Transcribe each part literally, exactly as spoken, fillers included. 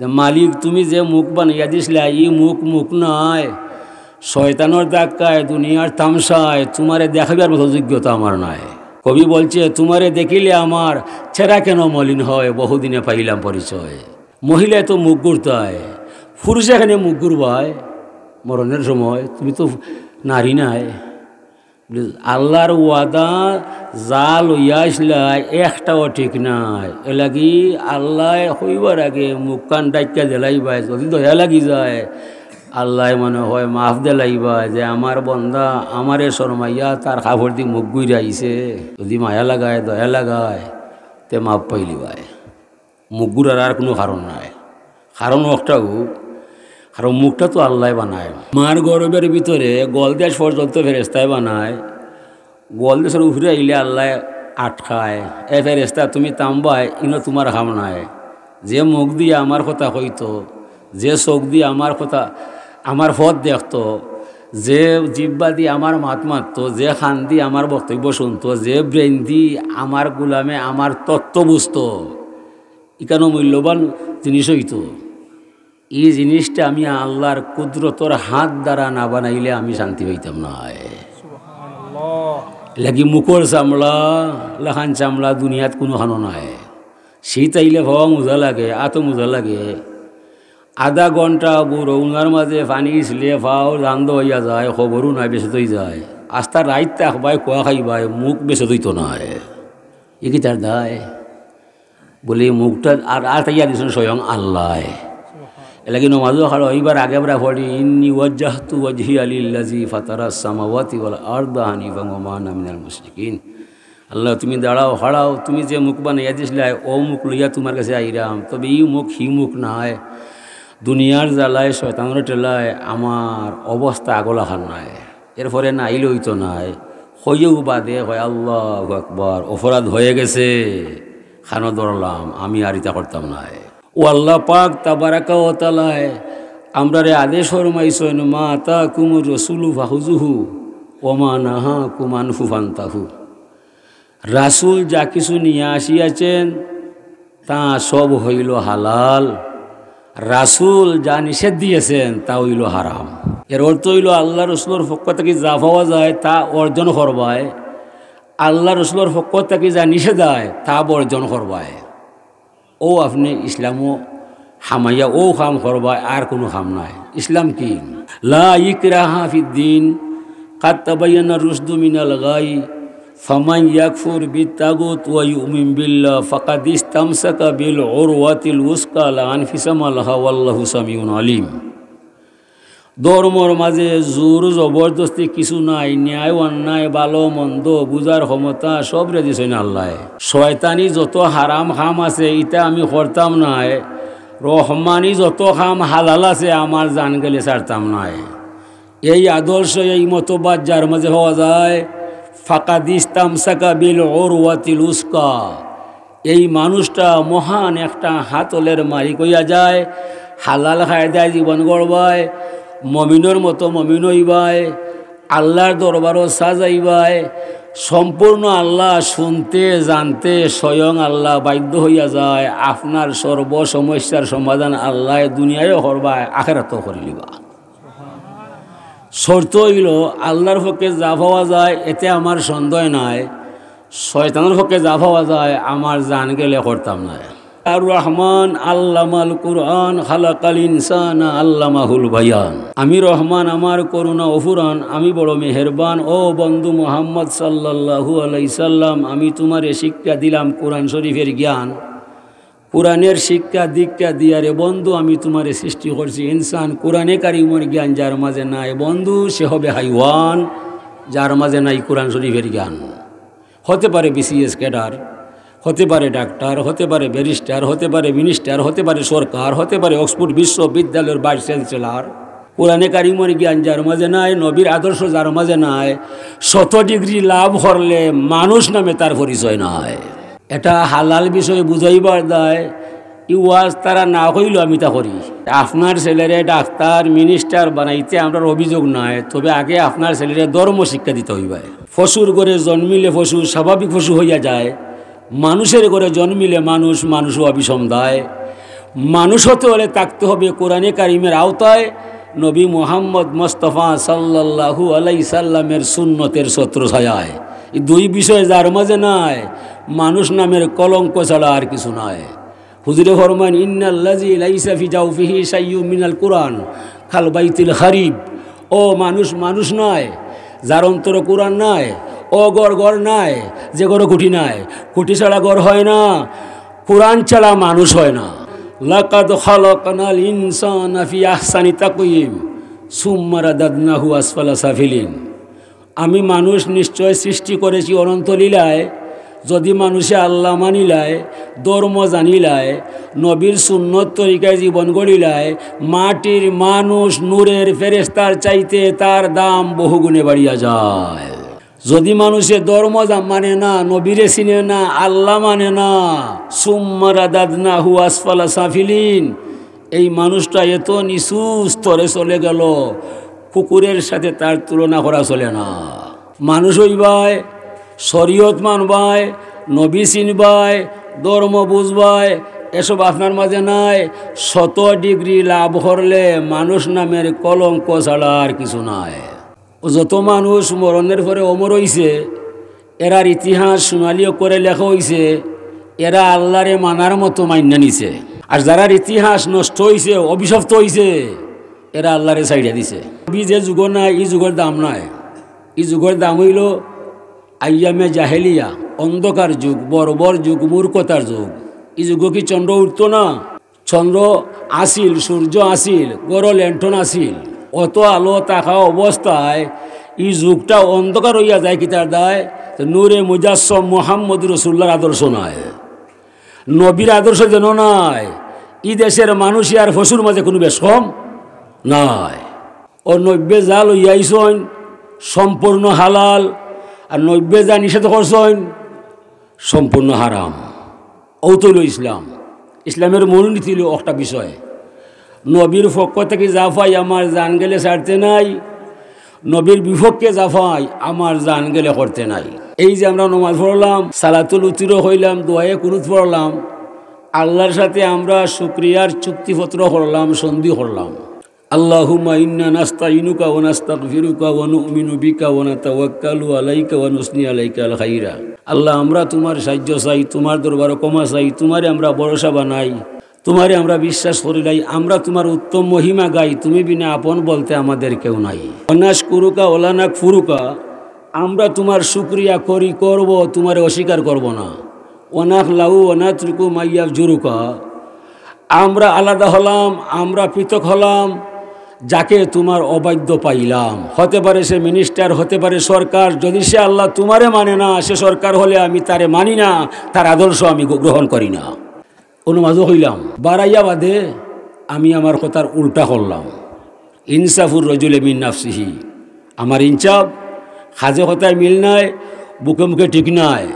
যে মালিক, তুমি যে মুখ বানাইয়া দিছলা, ই মুখ মুখ নায়। শয়তানর ধাক্কায়, দুনিয়ার তামশায় তুমারে দেখাইবার মতো যোগ্যতা আমার নাই। কবি বলছে, তুমারে দেখিলে আমার চেহারা কেন মলিন হয়, বহুদিনে পাইলাম পরিচয়। মহিলায় তো মুখ ঘুরতায়, পুরুষে কেনে মুখ ঘুরবায় মরণের সময়? তুমি তো নারী নায়। আল্লার ওয়াদা যা লইয়া আইছলা, একটাও ঠিক নায়। এরলাগি আল্লায় কইবার আগে মুখখান ঢাকিয়া দিলাইবায়, যুদি দয়া লাগি যায়, আল্লায় মনে হয় মাফ দিলাইবায় যে আমার বন্দা আমারে শরমাইয়া তার কাপড়দি মুখ ঘুরাইছে। যুদি মায়া লাগায়, দয়া লাগায়, তে মাফ পাইলিবায়। মুখ ঘুরার আর কুনু কারণ নাই। কারণ একটাউ, কারণ মুখটা তো আল্লায় বানায়। মার গর্ভের ভিতরে গলদেশ পর্যন্ত ফেরেস্তায় বানায়, গলদেশর উপরে আইলে আল্লায় আটকায়। এ ফেরেস্তা, তুমি থামবায়, ইনো তুমার কাম নায়। যে মুখদি আমার কথা কইতো, যে চোখদি আমার কথা, আমার পথ দেখতো, যে জিব্বাদি আমার মাত মাততো, যে কানদি আমার বক্তব্য শুনতো, যে ব্রেইনদি আমার গুলামে আমার তত্ত্ব বুঝতো, ইখানও মূল্যবান জিনিস অইতো। ই জিনিসটা আমি আল্লার কুদরতর হাত দ্বারা না বানাইলে আমি শান্তি পাইতাম নায়। এরলাগি মুখর চামড়া লাখান চামড়া দুনিয়াত কুনুখানো নাই। শীত আইলে পাও মুজা লাগে, আতো মুজা লাগে। আধা ঘন্টা বুরো উনার মাঝে পানি ইছলে পাও জান্দ অইয়া যায়, খবরও নাই, বেচেত অই যায়। আস্তা রাইত থাকবায়, কুয়া খাইবায়, মুখ বেচেত অইতো নায়। ই কিতার দায়? বলি মুখটা আর, আর তাইয়া দিছইন স্বয়ং আল্লায়। এরলাগি নমাজও খাড়া অইবার আগে আমরা পড়ি, "ইন্নী ওয়াজ্জাহতু ওয়াজহিয়া লিল্লাযী ফাতারাস সামাওয়াতি ওয়াল আরদা হানিফান ওয়া মা আনা মিনাল মুশরিকিন।" আল্লাহ, তুমি দাঁড়াও, খাড়াও, তুমি যে মুখ বানাইয়া দিছলায়, অউ মুখ লইয়া তুমার কাছে আইরাম। তবে ই মুখ হি মুখ নায়। দুনিয়ার জ্বালায়, শয়তানর ঠেলায় আমার অবস্থা আগলাখান নায়। এরপরে না আইলে অইতো নায়। কইয়াউ বাদে কয়, "আল্লাহু আকবার, অপরাধ হয়ে গেছে, কানো ধরলাম, আমি আর ইতা করতাম নায়।" অউ আল্লাহ পাক তাবারাকা ওয়া তাআলায় আমরারে আদেশ ফরমাইছইন, "মা আতাকুমুর রাসূলু ফাখুযুহু ওয়া মা নাহাকুম আনহু ফান্তাহু।" রাসূল যা কিছু নিয়া আসিয়াছেন, তা সব হইল হালাল। রাসূল যা নিষেধ দিয়েছেন, তা হইল হারাম। এর অর্থ হইল, আল্লাহ রসুলর পক্ষ থাকি যা পাওয়া যায়, তা অর্জন করবায়। আল্লাহ রসুলর পক্ষ থাকি যা নিষেধ হয়, তা বর্জন করবায়। অউ আপনে ইসলামো হামাইয়া অউ কাম করবায়, আর কুনু কাম নাই। ইসলাম কি? লা ইকরাহা ফিদ্দিন, কাদ তাবায়্যানার রুশদু মিনাল গাই, ফামান ইয়াকফুর বিত্তাগুত ওয়া ইউমিন বিল্লাহ ফাকাদ ইস্তামসাকা বিল উরওয়াতিল উসকা লা আনফিসামা লাহা ওয়াল্লাহু সামিউন আলিম। ধর্মর মাঝে জোর জবরদস্তি কিছু নাই, ন্যায় অন্যায়, ভালো মন্দ বুঝার ক্ষমতা সবরে দিছইন আল্লায়। শয়তানি যত হারাম কাম আছে, ইতা আমি করতাম নায়। রহমানি যত কাম হালাল আছে, আমার জান গেলে ছাড়তাম নায়। এই আদর্শ, এই মতবাদ যার মাঝে পাওয়া যায়, ফাকাদ ইস্তামসাকা বিল উরওয়াতিল উসকা, এই মানুষটা মহান একটা হাতলের মালিক অইয়া যায়। হালাল কায়দায় জীবন গড়বায়, মমিনর মতো মমিন অইবায়, আল্লাহর দরবারও সাজাইবায়। সম্পূর্ণ আল্লাহ শুনতে জানতে স্বয়ং আল্লাহ বাধ্য হইয়া যায়। আপনার সর্ব সমস্যার সমাধান আল্লাহ দুনিয়ায়ও করবায়, আখেরাতও করিলিবা। শর্ত হইল, আল্লাহর পক্ষে যা পাওয়া যায়, এতে আমার সন্দেহ নাই। শয়তানের পক্ষে যা পাওয়া যায়, আমার জান গেলে করতাম নায়। আর রহমান আল্লামাল কুরআন, খালাকাল ইনসানা আল্লামাহুল বায়ান। আমি রহমান, আমার করুণা অফুরান, আমি বড় মেহেরবান। ও বন্ধু মোহাম্মদ সাল্লাল্লাহু আলাইহি সাল্লাম, আমি তোমারে শিক্ষা দিলাম কোরআন শরীফের জ্ঞান। কোরআনের শিক্ষা দীক্ষা দিয়া রে বন্ধু, আমি তোমারে সৃষ্টি করছি ইনসান। কোরআনে কারিমর জ্ঞান যার মাঝে নাই বন্ধু, সে হবে হাইওয়ান, যার মাঝে নাই কোরআন শরীফের জ্ঞান। হতে পারে বিসিএস ক্যাডার, হতে পারে ডাক্তার, হতে পারে ব্যারিস্টার, হতে পারে মিনিস্টার, হতে পারে সরকার, হতে পারে অক্সফোর্ড বিশ্ববিদ্যালয়ের ভাইস চ্যান্সেলর। কোরআনে কারিমর জ্ঞান যার মাঝে নাই, নবীর আদর্শ যার মাঝে নাই, শত ডিগ্রি লাভ করলে মানুষ নামে তার পরিচয় নাই। এটা হালাল বিষয় বুঝাইবার দায়, ই ওয়াজ তারা না কইলেও আমি তা করি। আপনার ছেলেরে ডাক্তার, মিনিস্টার বানাইতে আমরার অভিযোগ নাই, তবে আগে আপনার ছেলেরে ধর্ম শিক্ষা দিতে হইবে। পশুর ঘরে জন্মিলে পশু স্বাভাবিক পশু হইয়া যায়, মানুষের ঘরে জন্মিলে মানুষ, মানুষ হওয়া বিষম দায়। মানুষ হতে হলে থাকতে হবে কোরআনে কারিমের আওতায়, নবী মোহাম্মদ মোস্তফা সাল্লাল্লাহু আলাইহি সাল্লামের সুন্নতের ছত্রছায়ায়। এই দুই বিষয় যার মাঝে নাই, মানুষ নামের কলঙ্ক ছাড়া আর কিছু নাই। হুজুরে ফরমান, "ইন্নাল্লাযী লাইসা ফি জাওফিহি শাইউম মিনাল কুরআন কাল বাইতিল খারিব।" ও মানুষ, মানুষ নায়, যার অন্তরে কোরআন নাই, ও ঘর, ঘর নায়, যে ঘরে খুঁটি নাই। খুঁটি ছাড়া ঘর হয় না, কোরআন ছাড়া মানুষ হয় না। "লাকাদ খালাকনাল ইনসানা ফি আহসানি তাকওয়িম, সুম্মা রাদাদনাহু আসফালা সাফিলিন।" আমি মানুষ নিশ্চয় সৃষ্টি করেছি অনন্ত লীলায়। যদি মানুষে আল্লাহ মানিলায়, ধর্ম জানিলায়, নবীর সুন্নত তরিকায় জীবন গড়িলায়, মাটির মানুষ নূরের ফেরেশতার চাইতে তার দাম বহুগুণে বাড়িয়া যায়। যদি মানুষে ধর্ম জা-, মানে না, নবীরে চিনে না, আল্লাহ মানে না, সুম্মা রাদাদনাহু আসফালা সাফিলিন, এই মানুষটা এত নিচু স্তরে চলে গেল, কুকুরের সাথে তার তুলনা করা চলে না। মানুষ অইবায়, শরীয়ত মানবায়, নবী চিনবায়, ধর্ম বুঝবায়, এসব আপনার মাঝে নাই। শত ডিগ্রি লাভ করলে মানুষ নামের কলঙ্ক ছাড়া আর কিছু নাই। ও যত মানুষ মরণের পরে অমর অইছে, এরার ইতিহাস সোনালী অক্ষরে লেখা অইছে, এরা আল্লাহরে মানার মতো মাইন্না নিছে। আর যারার ইতিহাস নষ্ট অইছে, অভিশপ্ত অইছে, এরা আল্লাহরে ছাইড়া দিছে। নবী যে যুগ নাই, ই যুগর দাম নাই। ই যুগর দাম অইলো আইয়ামে জাহেলিয়া, অন্ধকার যুগ, বর্বর যুগ, মূর্খতার যুগ। ই যুগ কি চন্দ্র উঠতো না? চন্দ্র আছিল, সূর্য আছিল, ঘরো ল্যান্টন আছিল, অত আলো থাকা অবস্থায় ই যুগটা অন্ধকার অইয়া যায় কিতার দায়? তো নূরে মুজাসসম মুহাম্মদ রসুল্লাহর আদর্শ নাই, নবীর আদর্শ যেন নাই। ই দেশের মানুষ আর পশুর মাঝে কুনু বেশ কম নাই। ও নবীয়ে যা লইয়া আইছইন সম্পূর্ণ হালাল, আর নবীয়ে যা নিষেধ করছইন সম্পূর্ণ হারাম। অউ তো অইলো ইসলাম। ইসলামের মূলনীতি অইলো একটা বিষয়, নবীর পক্ষ থাকি যা পাই আমার জান গেলে ছাড়তে নাই, নবীর বিপক্ষে যা পাই আমার জান গেলে করতে নাই। এই যে আমরা নমাজ পড়লাম, সালাতুল উতিরও কইলাম, দোয়ায়ে কুনুত পড়লাম, আল্লাহর সাথে আমরা শুকরিয়ার চুক্তিপত্র করলাম, সন্ধি করলাম। আল্লাহুম্মা ইন্না নাস্তাইনুকা ওয়া নাস্তাগফিরুকা ওয়া নু'মিনু বিকা ওয়া নাতাওয়াক্কালু আলাইকা ওয়া নুসনি আলাইকাল খাইরা। আল্লাহ, আমরা তুমার সাহায্য চাই, তুমার দরবারো ক্ষমা চাই, তুমারে আমরা ভরসা বানাই, তুমারে আমরা বিশ্বাস করিলাই, আমরা তুমার উত্তম মহিমা গাই, তুমি বিনা আপন বলতে আমাদের কেউ নাই। ওয়া নাশকুরুকা ওয়া লা নাকফুরুকা, আমরা তুমার শুকরিয়া করি, করব, তুমারে অস্বীকার করব না। ওয়া নাখলাউ ওয়া নাতরুকু মা ইয়াফজুরুকা, আমরা আলাদা হলাম, আমরা পৃথক হলাম, যাকে তুমার অবাধ্য পাইলাম। হতে পারে সে মিনিস্টার, হতে পারে সরকার, যদি সে আল্লাহ তুমারে মানে না, সে সরকার হলে আমি তারে মানি না, তার আদর্শ আমি গ্র-, গ্রহণ করি না। অউ নমাজও কইলাম, বারাইয়া বাদে আমি আমার কথার উল্টা করলাম। ইনসাফুর রজুলে মিন নাফসিহি, আমার ইনসাফ, কাজে কথায় মিল নাই, বুকে মুখে ঠিক নাই।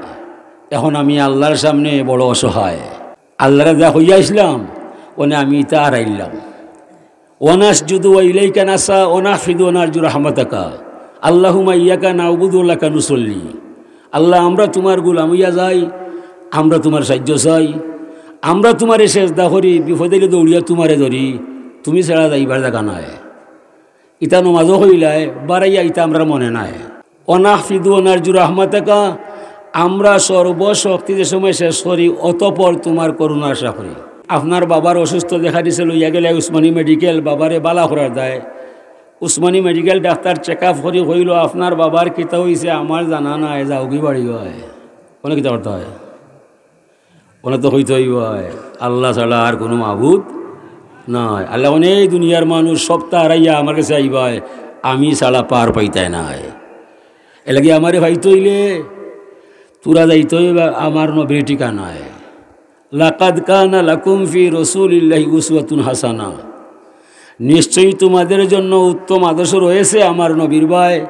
এখন আমি আল্লাহর সামনে বড় অসহায়। আল্লাহরে যা কইয়া আইছলাম, অনে আমি ইতা হারাইলাম। ওয়া নাসজুদু ওয়া ইলাইকা নাসআ ওয়া নাহফিদু ওয়া নারজু রাহমাতাকা। আল্লাহুম্মা ইয়াকা না'বুদু ওয়া লাকা নুসাল্লি। আল্লাহ, আমরা তুমার গোলাম অইয়া যাই, আমরা তুমার সাহায্য চাই, আমরা তুমারে সেজদা করি, বিপদ আইলে দৌড়িয়া তুমারে ধরি, তুমি ছাড়া যাইবার জাগা নাই। ইতা নমাজও কইলায়, বারাইয়া ইতা আমরার মনে নাই। ওয়া নাহফিদু ওয়া নারজু রাহমাতাকা, আমরা সর্বশক্তি যে সময় শেষ করি, অতঃপর তুমার করুণা আশা করি। আপনার বাবার অসুস্থ দেখা দিছে, লইয়া গেলে উসমানী মেডিকেল, বাবারে বালা করার দায়। Osmani medical doctor check up করি কইলো, "আপনার বাবার কিতা অইছে আমার জানা নাই, যাওগি বাড়ি অয়।" অনে কিতা করতা অয়? অনে তো কইতে অইবো, "আল্লাহ ছাড়া আর কুনু মাবুদ নাই।" আল্লাহ অনে এই দুনিয়ার মানুষ সবতা হারাইয়া আমার গেছে আইবায়, আমি ছাড়া পার পাইতায় নায়। এরলাগি আমারে পাইতে অইলে তোরা যাইতে অইবা আমার নবীর ঠিকানায়। লাকাদ কানা লাকুম ফি রাসূলিল্লাহি উসওয়াতুন হাসানা। নিশ্চয়ই তোমাদের জন্য উত্তম আদর্শ রয়েছে আমার নবীর বায়।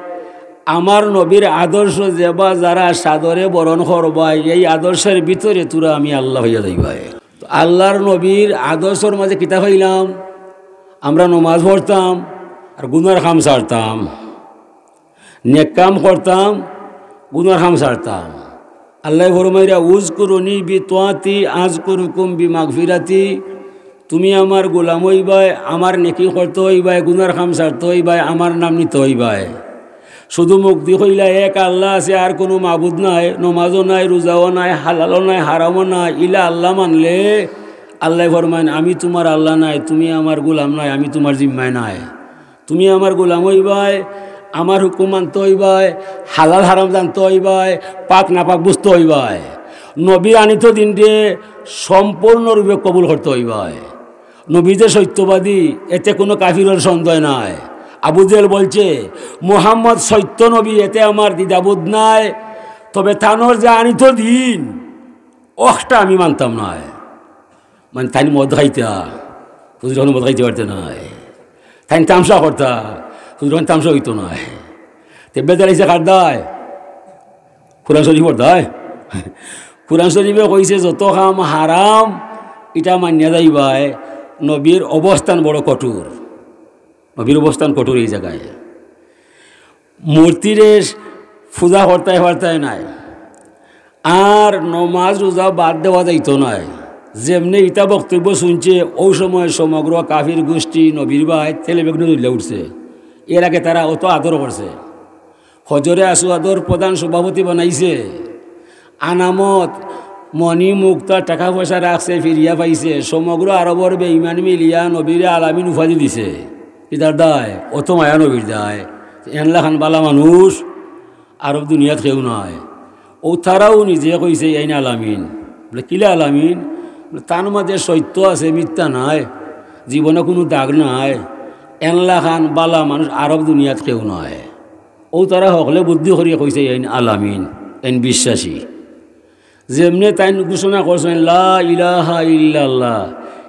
আমার নবীর আদর্শ যেবা যারা সাদরে বরণ করবায়, এই আদর্শের ভিতরে তোরা আমি আল্লাহ অইয়া যাইবায়। তো আল্লাহর নবীর আদর্শর মাঝে কিতা পাইলাম? আমরা নমাজ পড়তাম আর গুনার কাম ছাড়তাম, নেক কাম করতাম, গুনার কাম ছাড়তাম। আল্লাহ ফরমাইরা, "উযকুরুনি বিতাআতি আযকুরুকুম বিমাগফিরাতি।" তুমি আমার গোলাম অইবায়, আমার নেকি করতে অইবায়, গুনার কাম ছাড়তে অইবায়, আমার নাম নিতে অইবায়। শুধু মুখদি কইলা এক আল্লাহ আছে, আর কুনু মাবুদ নাই, নমাজও নাই, রোজাও নাই, হালালও নাই, হারামও নাই, ইলা আল্লাহ মানলে আল্লায় ফরমাইন, আমি তুমার আল্লাহ নায়, তুমি আমার গোলাম নায়, আমি তুমার জিম্মায় নায়। তুমি আমার গোলাম অইবায়, আমার হুকুম মানতে অইবায়, হালাল হারাম জানতে অইবায়, পাক নাপাক বুঝতে অইবায়। নবীর আনিত দিনরে সম্পূর্ণরূপে কবুল করতে অইবায়। নবী যে সত্যবাদী, এতে কুনু কাফিরর সন্দেহ নাই। আবু জেহেল বলছে, "মুহাম্মদ সত্য নবী, এতে আমার দ্বিধাবোধ নাই, তবে তানর যে আনিত দিন, অখটা আমি মানতাম নায়।" মানে, তাইন মদ খাইতা, হুজুর অখন মদ খাইতে পারতা নায়। তাইন তামশা করতা, হুজুর অখন তামশা অইতো নায়। তে বেজার অইছে কার দায়? কোরআন শরীফর দায়। কোরআন শরীফে কইছে, যত কাম হারাম, ইটা মানিয়া যাইবায়। নবীর অবস্থান বড় কঠোর, নবীর অবস্থান কঠোর এই জাগায়। মূর্তিরে পূজা করতায় পারতায় নায়, আর নমাজ রোজা বাদ দেওয়া যাইতো নায়। যেমনে ইতা বক্তব্য শুনছে, অউ সময় সমগ্র কাফির গোষ্ঠী নবীর বায় তেলে বেগুনে জ্বলিয়া উঠছে। এর আগে তারা অত আদর করছে, হজরে আসওয়াদর প্রধান সভাপতি বানাইছে, আনামত, মণি মুক্তা, টেকা পয়সা রাখছে, ফিরিয়া পাইছে। সমগ্র আরবর বেঈমান মিলিয়া নবীরে আলামিন উপাধি দিছে। ইতার দায়, অত মায়া নবীর দায়। এনলাখান বালা মানুষ আরব দুনিয়াত কেউ নাই। অউ তারাও নিজে কইছে, "এইন আলামিন।" বলে, "কিলা আলামিন?" বলে, "তান মাঝে সত্য আছে, মিথ্যা নাই, জীবনে কুনু দাগ নাই। এনলাখান বালা মানুষ আরব দুনিয়াত কেউ নাই।" অউ তারা হকলে বুদ্ধি করিয়া কইছে, "এইন আলামিন, এইন বিশ্বাসী।" যেমনে তাইন ঘোষণা করছেন, "লা ইলাহা ইল্লাল্লাহ,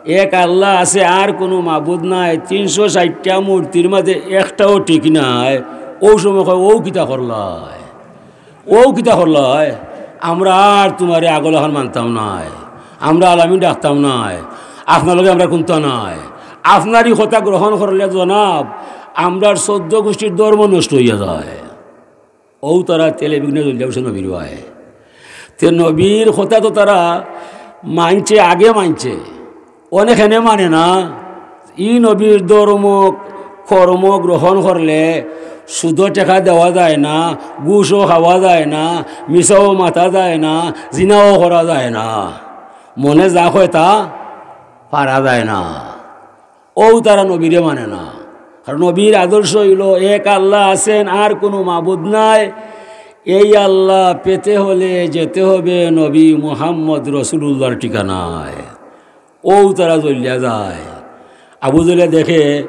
এক আল্লাহ আছে, আর কুনু মাবুদ নাই, তিনশো ষাইটটা মূর্তির মাঝে একটাও ঠিক নাই", অউ সময় কয়, "অউ কিতা করলায়? অউ কিতা করলায়? আমরা আর তুমারে আগলাখান মানতাম নায়, আমরা আলামিন ডাকতাম নায়, আপনার লগে আমরার কুন্তা নাই। আপনার ই কথা গ্রহণ করলে জনাব, আমরার চৌদ্দ গোষ্ঠীর ধর্ম নষ্ট অইয়া যায়।" অউ তারা তেলে বেগুনে জ্বলিয়া উঠছে নবীর বায়। তে নবীর কথা তো তারা মানছে, আগে মানছে, অনেকখানে মানে না। ই নবীর ধর্ম কর্ম গ্রহণ করলে সুদো টেকা দেওয়া যায় না, ঘুষও খাওয়া যায় না, মিছাও মাতা যায় না, জিনাও করা যায় না, মনে যা কয় তা পারা যায় না। অউ তারা নবীরে মানে না। কারণ নবীর আদর্শ অইলো এক আল্লাহ আছেন, আর কুনু মাবুদ নাই। এই আল্লাহ পেতে হলে যেতে হবে নবী মুহাম্মদ রসুলুল্লাহর ঠিকানায়। অউ তারা জ্বলিয়া যায়। আবু জেহেলে দেখে,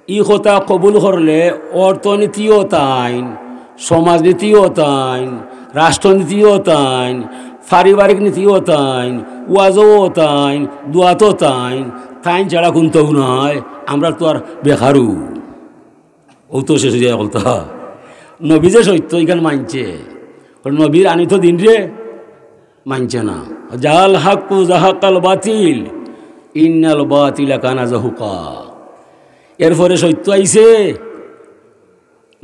ই কথা কবুল করলে অর্থনীতিও তাইন, সমাজনীতিও তাইন, রাষ্ট্রনীতিও তাইন, পারিবারিক নীতিও তাইন, ওয়াজও তাইন, দোয়াতও তাইন, তাইন ছাড়া কুন্তাউ নাই, আমরা তো আর বেকারু। অউ তো শেষ অইয়া গেল তা। নবী যে সত্য, ইখান মানছে। নবীর আনিত দিনরে মানছে না। "জাআল হাক্কু ওয়া জাহাকাল বাতিল, ইন্নাল বাতিলা কানা জাহুকা।" এরপরে সত্য আইছে,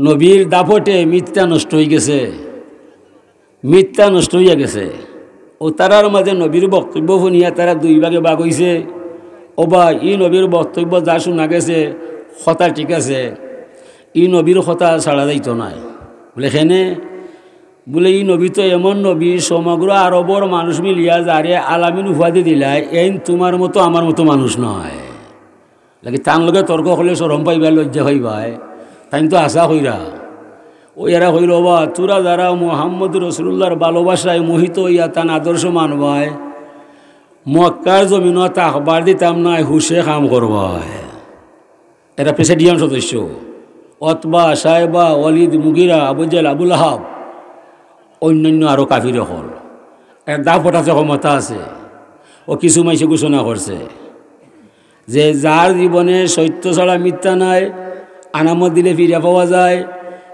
নবীর দাপটে মিথ্যা নষ্ট অইগেছে, মিথ্যা নষ্ট অইয়া গেছে। অউ তারার মাঝে নবীর বক্তব্য হুনিয়া তারা দুই ভাগে ভাগ অইছে। "ও বা, ই নবীর বক্তব্য যা শুনা গেছে, কথা ঠিক আছে, ই নবীর কথা ছাড়া যাইতো নায়।" বলে, "কেনে?" বলে, "ই নবী তো এমন নবী, সমগ্র আরবর মানুষ মিলিয়া যারে আলামিন উপাধি দিলায়, এইন তুমার মতো আমার মতো মানুষ নায়।" লাগি তান লগে তর্ক করলে শরম পাইবায়, লজ্জা পাইবায়, তাইন তো হাছা কইরা। অউ এরা কইল, "ও বা, তোরা যারা মুহাম্মদ রসুলুল্লাহর ভালোবাসায় মোহিত অইয়া তান আদর্শ মানবায়, মক্কার জমিনো থাকবার দিতাম নায়, হুশে কাম করবায়।" এরা প্রেসিডিয়াম সদস্য, অতবা, শায়বা, ওয়ালিদ, মুগিরা, আবু জেহেল, আবু লাহাব, অইন্যান্য আরো কাফির অকল। এর দাপট আছে, ক্ষমতা আছে। অউ কিছু মাইনষে ঘোষণা করছে যে যার জীবনে সত্য ছাড়া মিথ্যা নাই, আনামত দিলে ফিরে পাওয়া যায়,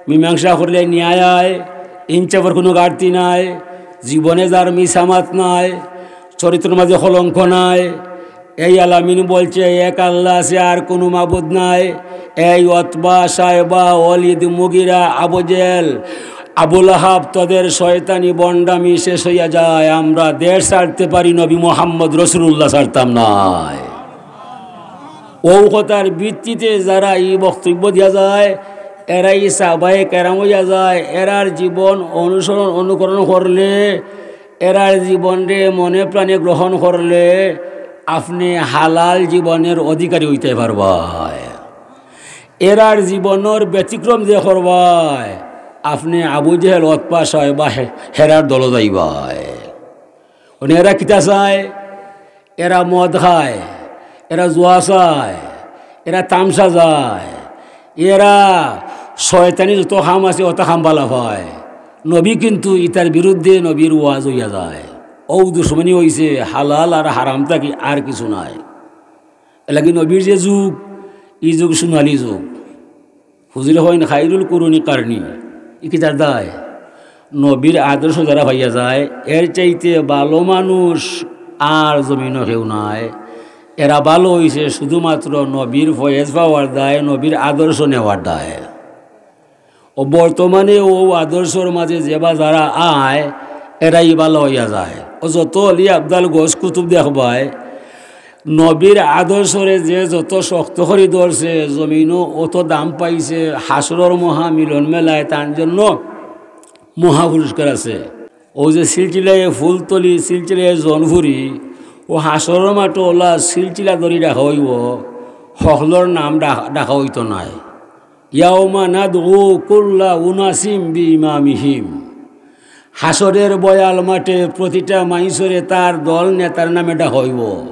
মীমাংসা করলে ন্যায় আয়, ইনসাফর কুনু ঘাটতি নাই, জীবনে যার মিছা মাত নাই, চরিত্রর মাঝে কলঙ্ক নাই, এই আলামিন বলছে, "এক আল্লাহ আছে, আর কুনু মাবুদ নাই।" এই অতবা, শায়বা, ওয়ালিদ, মুগিরা, আবু জেহেল, আবু লাহাব, তোদের শয়তানি ভণ্ডামি শেষ অইয়া যায়। আমরা দেশ ছাড়তে পারি, নবী মুহাম্মদ রসুলুল্লাহ ছাড়তাম নায়। অউ কথার ভিত্তিতে যারা ই বক্তব্য দিয়া যায়, এরা ই সাহাবায়ে কেরাম অইয়া যায়, এরার জীবন অনুসরণ, অনুকরণ করলে, এরার জীবনরে মনে প্রাণে গ্রহণ করলে, আপনে হালাল জীবনের অধিকারী অইতে পারবায়। এরার জীবনর ব্যতিক্রম যে করবায়, আপনে আবু জেহেল, উতবা, শায়বা, হে-, হেরার দলো যাইবায়। মানে এরা কিতা চায়? এরা মদ খায়, এরা জুয়া চায়, এরা তামশা যায়, এরা শয়তানি যত কাম আছে, অত কাম বালা পায়। নবী কিন্তু ইতার বিরুদ্ধে নবীর ওয়াজ অইয়া যায়। অউ দুশমনি অইছে, হালাল আর হারাম থাকি আর কিছু নাই। এরলাগি নবীর যে যুগ, ই যুগ সোনালী যুগ। হুজুরে কইন, "খাইরুল কুরুনি কারনি।" ই কিতার দায়? নবীর আদর্শ যারা পাইয়া যায়, এর চাইতে ভালো মানুষ আর জমিনো কেউ নাই। এরা ভালো অইছে শুধুমাত্র নবীর ফয়েজ পাওয়ার দায়, নবীর আদর্শ নেওয়ার দায়। ও বর্তমানে অউ আদর্শর মাঝে যেবা যারা আয়, এরাউ ভালা অইয়া যায়। ও যত অলি আবদাল গউস কুতুব দেখবায়, নবীর আদর্শরে যে যত শক্ত করি ধরছে, জমিনো অত দাম পাইছে, হাশরর মহা মিলন মেলায় তান জন্য মহা পুরস্কার আছে। অউ যে সিলসিলায়ে ফুলতলি, সিলসিলায়ে জৌনপুরি, অউ হাশরর মাঠো অলা সিলসিলা ধরি রাখা অইবো, হকলর নাম ডা-, ডাকা অইতো নায়। ইয়াউমা নাদউ কুল্লা উনাসিম বিইমামিহিম। হাশরের বয়াল মাঠে প্রতিটা মাইনষরে তার দল নেতার নামে ডাকা অইবো।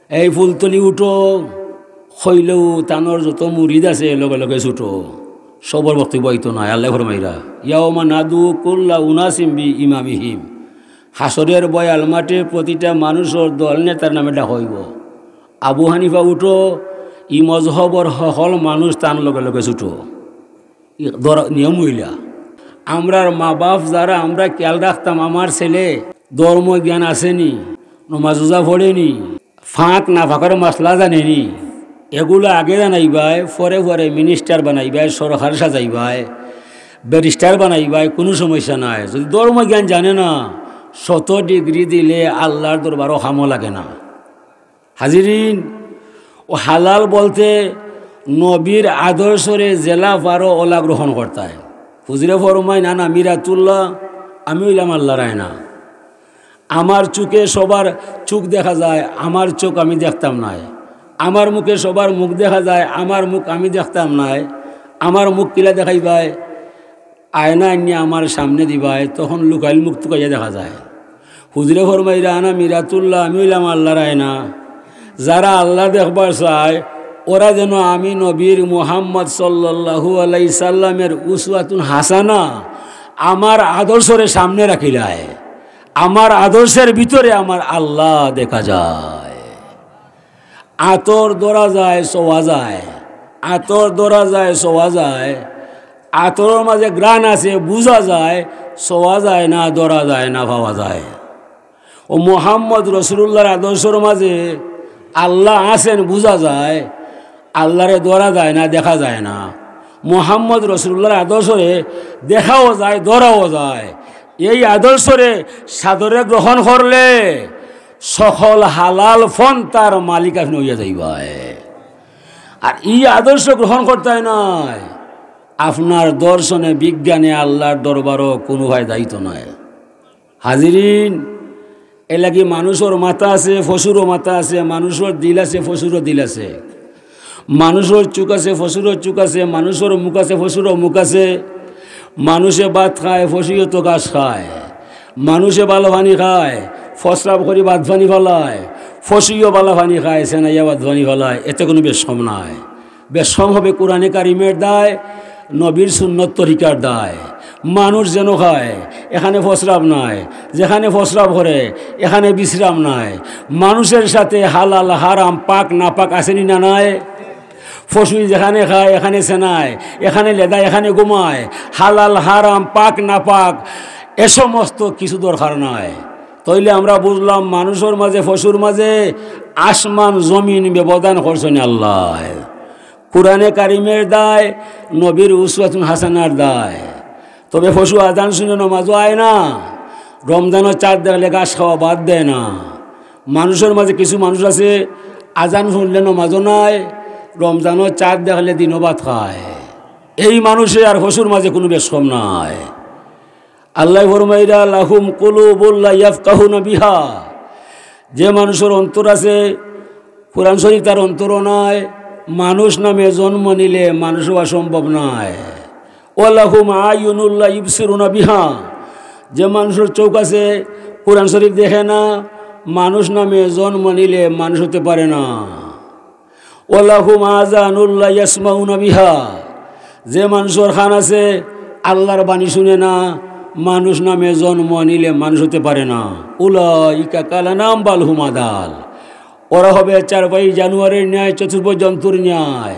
"এই ফুলতলি উঠো," কইলেউ তানর যত মুরিদ আছে লগে লগে ছুটো। সবর বক্তব্য অইতো নায়, আল্লায় ফরমাইরা, "ইয়াউমা নাদউ কুল্লা উনাসিম বিইমামিহিম।" হাশরের বয়াল মাঠে প্রতিটা মানুষর দল নেতার নামে ডাকা অইবো। আবু হানিফা উঠো, ই মজহবর হকল মানুষ তান লগে লগে ছুটো। ই ধর-, নিয়ম অইলা। আমরার মা বাপ যারা, আমরা খেয়াল রাখতাম, আমার ছেলে ধর্ম জ্ঞান আছে নি, নমাজ রোজা পড়ে নি, পাক না পাকর মাসলা জানে নি, এগুলা আগে জানাইবায়, পরে পরে minister বানাইবায়, সরকার সাজাইবায়, barrister বানাইবায়, কুনু সমস্যা নাই। যদি ধর্ম জ্ঞান জানে না, শত degree দিলে আল্লার দরবারো কামো লাগে না। হাজিরিন, অউ হালাল বলতে নবীর আদর্শরে যেলা পারো অলা গ্রহণ করতায়। হুজুরে ফরমাইন, "আনা মিরাতুল্লাহ, আমি অইলাম আল্লার আয়না।" আমার চউখে সবার চউখ দেখা যায়, আমার চউখ আমি দেখতাম নায়। আমার মুখে সবার মুখ দেখা যায়, আমার মুখ আমি দেখতাম নায়। আমার মুখ কিলা দেখাইবায়? আয়না আনিয়া আমার সামনে দিবায়, তখন লুকাইল মুখ তুকাইয়া দেখা যায়। হুজুরে ফরমাইরা, "আনা মিরাতুল্লাহ, আমি অইলাম আল্লার আয়না।" যারা আল্লা দেখবার চায়, ওরা যেন আমি নবীর মুহাম্মদ সাল্লাল্লাহু আলাইহি সাল্লামের উসওয়াতুন হাসানা, আমার আদর্শরে সামনে রাখিলায়। আমার আদর্শের ভিতরে আমার আল্লা দেখা যায়। আতর ধরা যায়, ছোঁয়া যায়, আতর ধরা যায়, ছোঁয়া যায়, আতরর মাঝে ঘ্রাণ আছে, বুঝা যায়, ছোঁয়া যায় না, ধরা যায় না, পাওয়া যায়। অউ মুহাম্মদ রসুলুল্লাহর আদর্শর মাঝে আল্লা আছেন বুঝা যায়, আল্লারে ধরা যায় না, দেখা যায় না। মুহাম্মদ রসুলুল্লাহর আদর্শরে দেখাও যায়, ধরাও যায়। এই আদর্শরে সাদরে গ্রহণ করলে সকল হালাল পন্থার মালিক আপনে অইয়া যাইবায়। আর ই আদর্শ গ্রহণ করতায় নায়, আপনার দর্শনে বিজ্ঞানে আল্লার দরবারো কুনু ফায়দা অইতো নায়। হাজিরিন, এরলাগি মানুষর মাথা আছে, পশুরও মাথা আছে, মানুষর দিল আছে, পশুরও দিল আছে। মানুষর চউখ আছে, পশুরও চউখ আছে, মানুষর মুখ আছে, পশুরও মুখ আছে। মানুষে ভাত খায়, পশুয়ে তো ঘাস খায়। মানুষে ভালা পানি খায়, প্রস্রাব করি ভাত পানি ফালায়, পশুয়েও ভালা পানি খায়, ছেনাইয়া ভাত পানি ফালায়, এতে কুনু বেশকম নাই। বেশকম হবে কোরআনে কারিমের দায়, নবীর সুন্নত তরিকার দায়। মানুষ যেন খায়, এখানে প্রস্রাব নাই, যেখানে প্রস্রাব করে, এখানে বিশ্রাম নাই। মানুষের সাথে হালাল, হারাম, পাক, নাপাক আছে নি না নাই? পশু যেখানে খায়, এখানে ছেনায়, এখানে লেদায়, এখানে ঘুমায়। হালাল, হারাম, পাক, নাপাক, এ সমস্ত কিছু দরকার নাই। তাইলে আমরা বুঝলাম, মানুষর মাঝে, পশুর মাঝে আসমান জমিন ব্যবধান করছেন আল্লায়। কোরআনে কারিমের দায়, নবীর উসওয়াতুন হাসানার দায়। তবে পশু আজান শুনে নমাজও আয় না, রমজানর চাঁদ দেখলে ঘাস খাওয়া বাদ দেয় না। মানুষর মাঝে কিছু মানুষ আছে, আজান হুনলে নমাজও নাই, রমজানর চাঁদ দেখলে দিনও ভাত খায়। এই মানুষে আর পশুর মাঝে কুনু বেশ কম নাই। আল্লায় ফরমাইরা, "লাহুম কুলুবুল লা ইয়াফকাহুনা বিহা।" যে মানুষর অন্তর আছে, কোরআন শরীফ তার অন্তরও নাই, মানুষ নামে জন্ম নিলে মানুষ অওয়া সম্ভব নায়। "ওয়া লাহুম আয়ুনুল লা ইউবসিরুনা বিহা।" যে মানুষর চোখ আছে, কোরআন শরীফ দেখে না, মানুষ নামে জন্ম নিলে মানুষ হতে পারে না। "ওয়া লাহুম আযানুল লা ইয়াসমাউনা বিহা।" যে মানুষর কান আছে, আল্লাহর বাণী শুনে না, মানুষ নামে জন্ম নিলে মানুষ হতে পারে না। "উলাইকা কাল আনআম বাল হুম আদাল।" ওরা হবে চারপাই জানোয়ারের ন্যায়, চতুষ্পদ জন্তুর ন্যায়।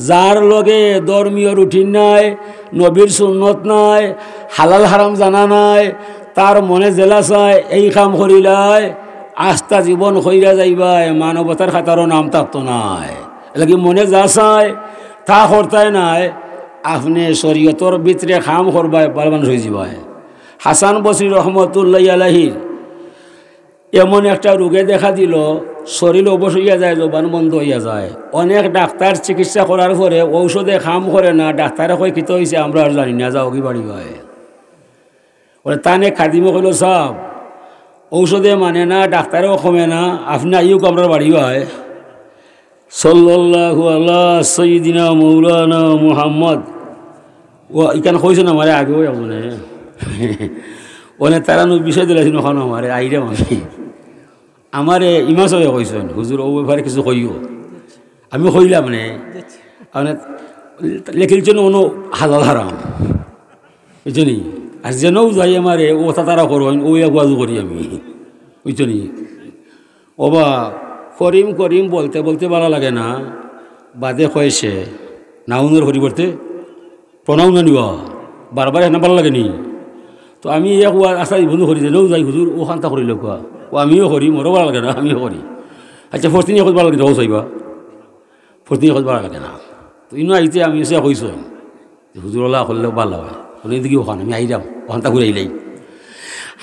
যার লগে ধর্মীয় রুটিন নাই, নবীর সুন্নত নাই, হালাল হারাম জানা নাই, তার মনে যেলা চায় এই কাম করিলায়, আস্তা জীবন কইরা যাইবায়, মানবতার খাতারও নাম থাকতো নায়। এরলাগি মনে যা চায় তা করতায় নায়, আপনে শরীয়তর ভিতরে কাম করবায়, ভালা মানুষ অইযিবায়। হাসান বসরি রহমতুল্লাহি আলাইহির এমন একটা রোগে দেখা দিল, শরীর অবশ অইয়া যায়, জবান বন্ধ অইয়া যায়। অনেক ডাক্তার চিকিৎসা করার পরে ঔষধে কাম করে না, ডাক্তারে কয়, "কিতা অইছে, আমরা আর জানি না, যাওগি বাড়ি বায়।" বলে, তানে খাদিমে কইল, "সাব, ঔষধে মানে না, ডাক্তারেও কমে না, আপনে আইউক আমরার বাড়ি বায়।" সাল্লাল্লাহু আলা সাইয়্যিদিনা মাওলানা মুহাম্মদ। ও ইখান কইছইন আমারে আগেও একজনে। অনে তারা নু বিষয় দিলাইছইন অখানো আমারে, আইরাম আমি। আমারে ইমাম সাবে কইছইন, "হুজুর, অউ ব্যাপারে কিছু কইও।" আমি কইলাম নে, মানে, লেখিলছইন অনো হালাল হারাম। বুঝছো নি? আর যেনউ যাই আমারে, অউ কথা তারা করইন, অউ এক ওয়াজও করি আমি। বুঝছো নি? ওবা, করিম করিম বলতে বলতে ভালা লাগে না, বাদে কয় সে, নাউনর পরিবর্তে প্রনাউন আনিবা, বারবার এখানে ভালা লাগে নি। তো আমি এক ওয়াজ আশা জীবনও করি, যেনউ যাই, "হুজুর, অখানতা করিলাউক্কা।" ও আমিও করি, মোরও ভালা লাগে না, আমিও করি। আচ্ছা, ফরতিন এক ভালা লাগে না, ও চাইবা। ফরতিন এক ভালা লাগে না। তো ইনো আইতে আমি এসে কইছইন, "হুজুর, অলা করলে ভালা অয়।" অনে দেখি অখান, আমি আইরাম, অখানতা ঘুরাইলাই।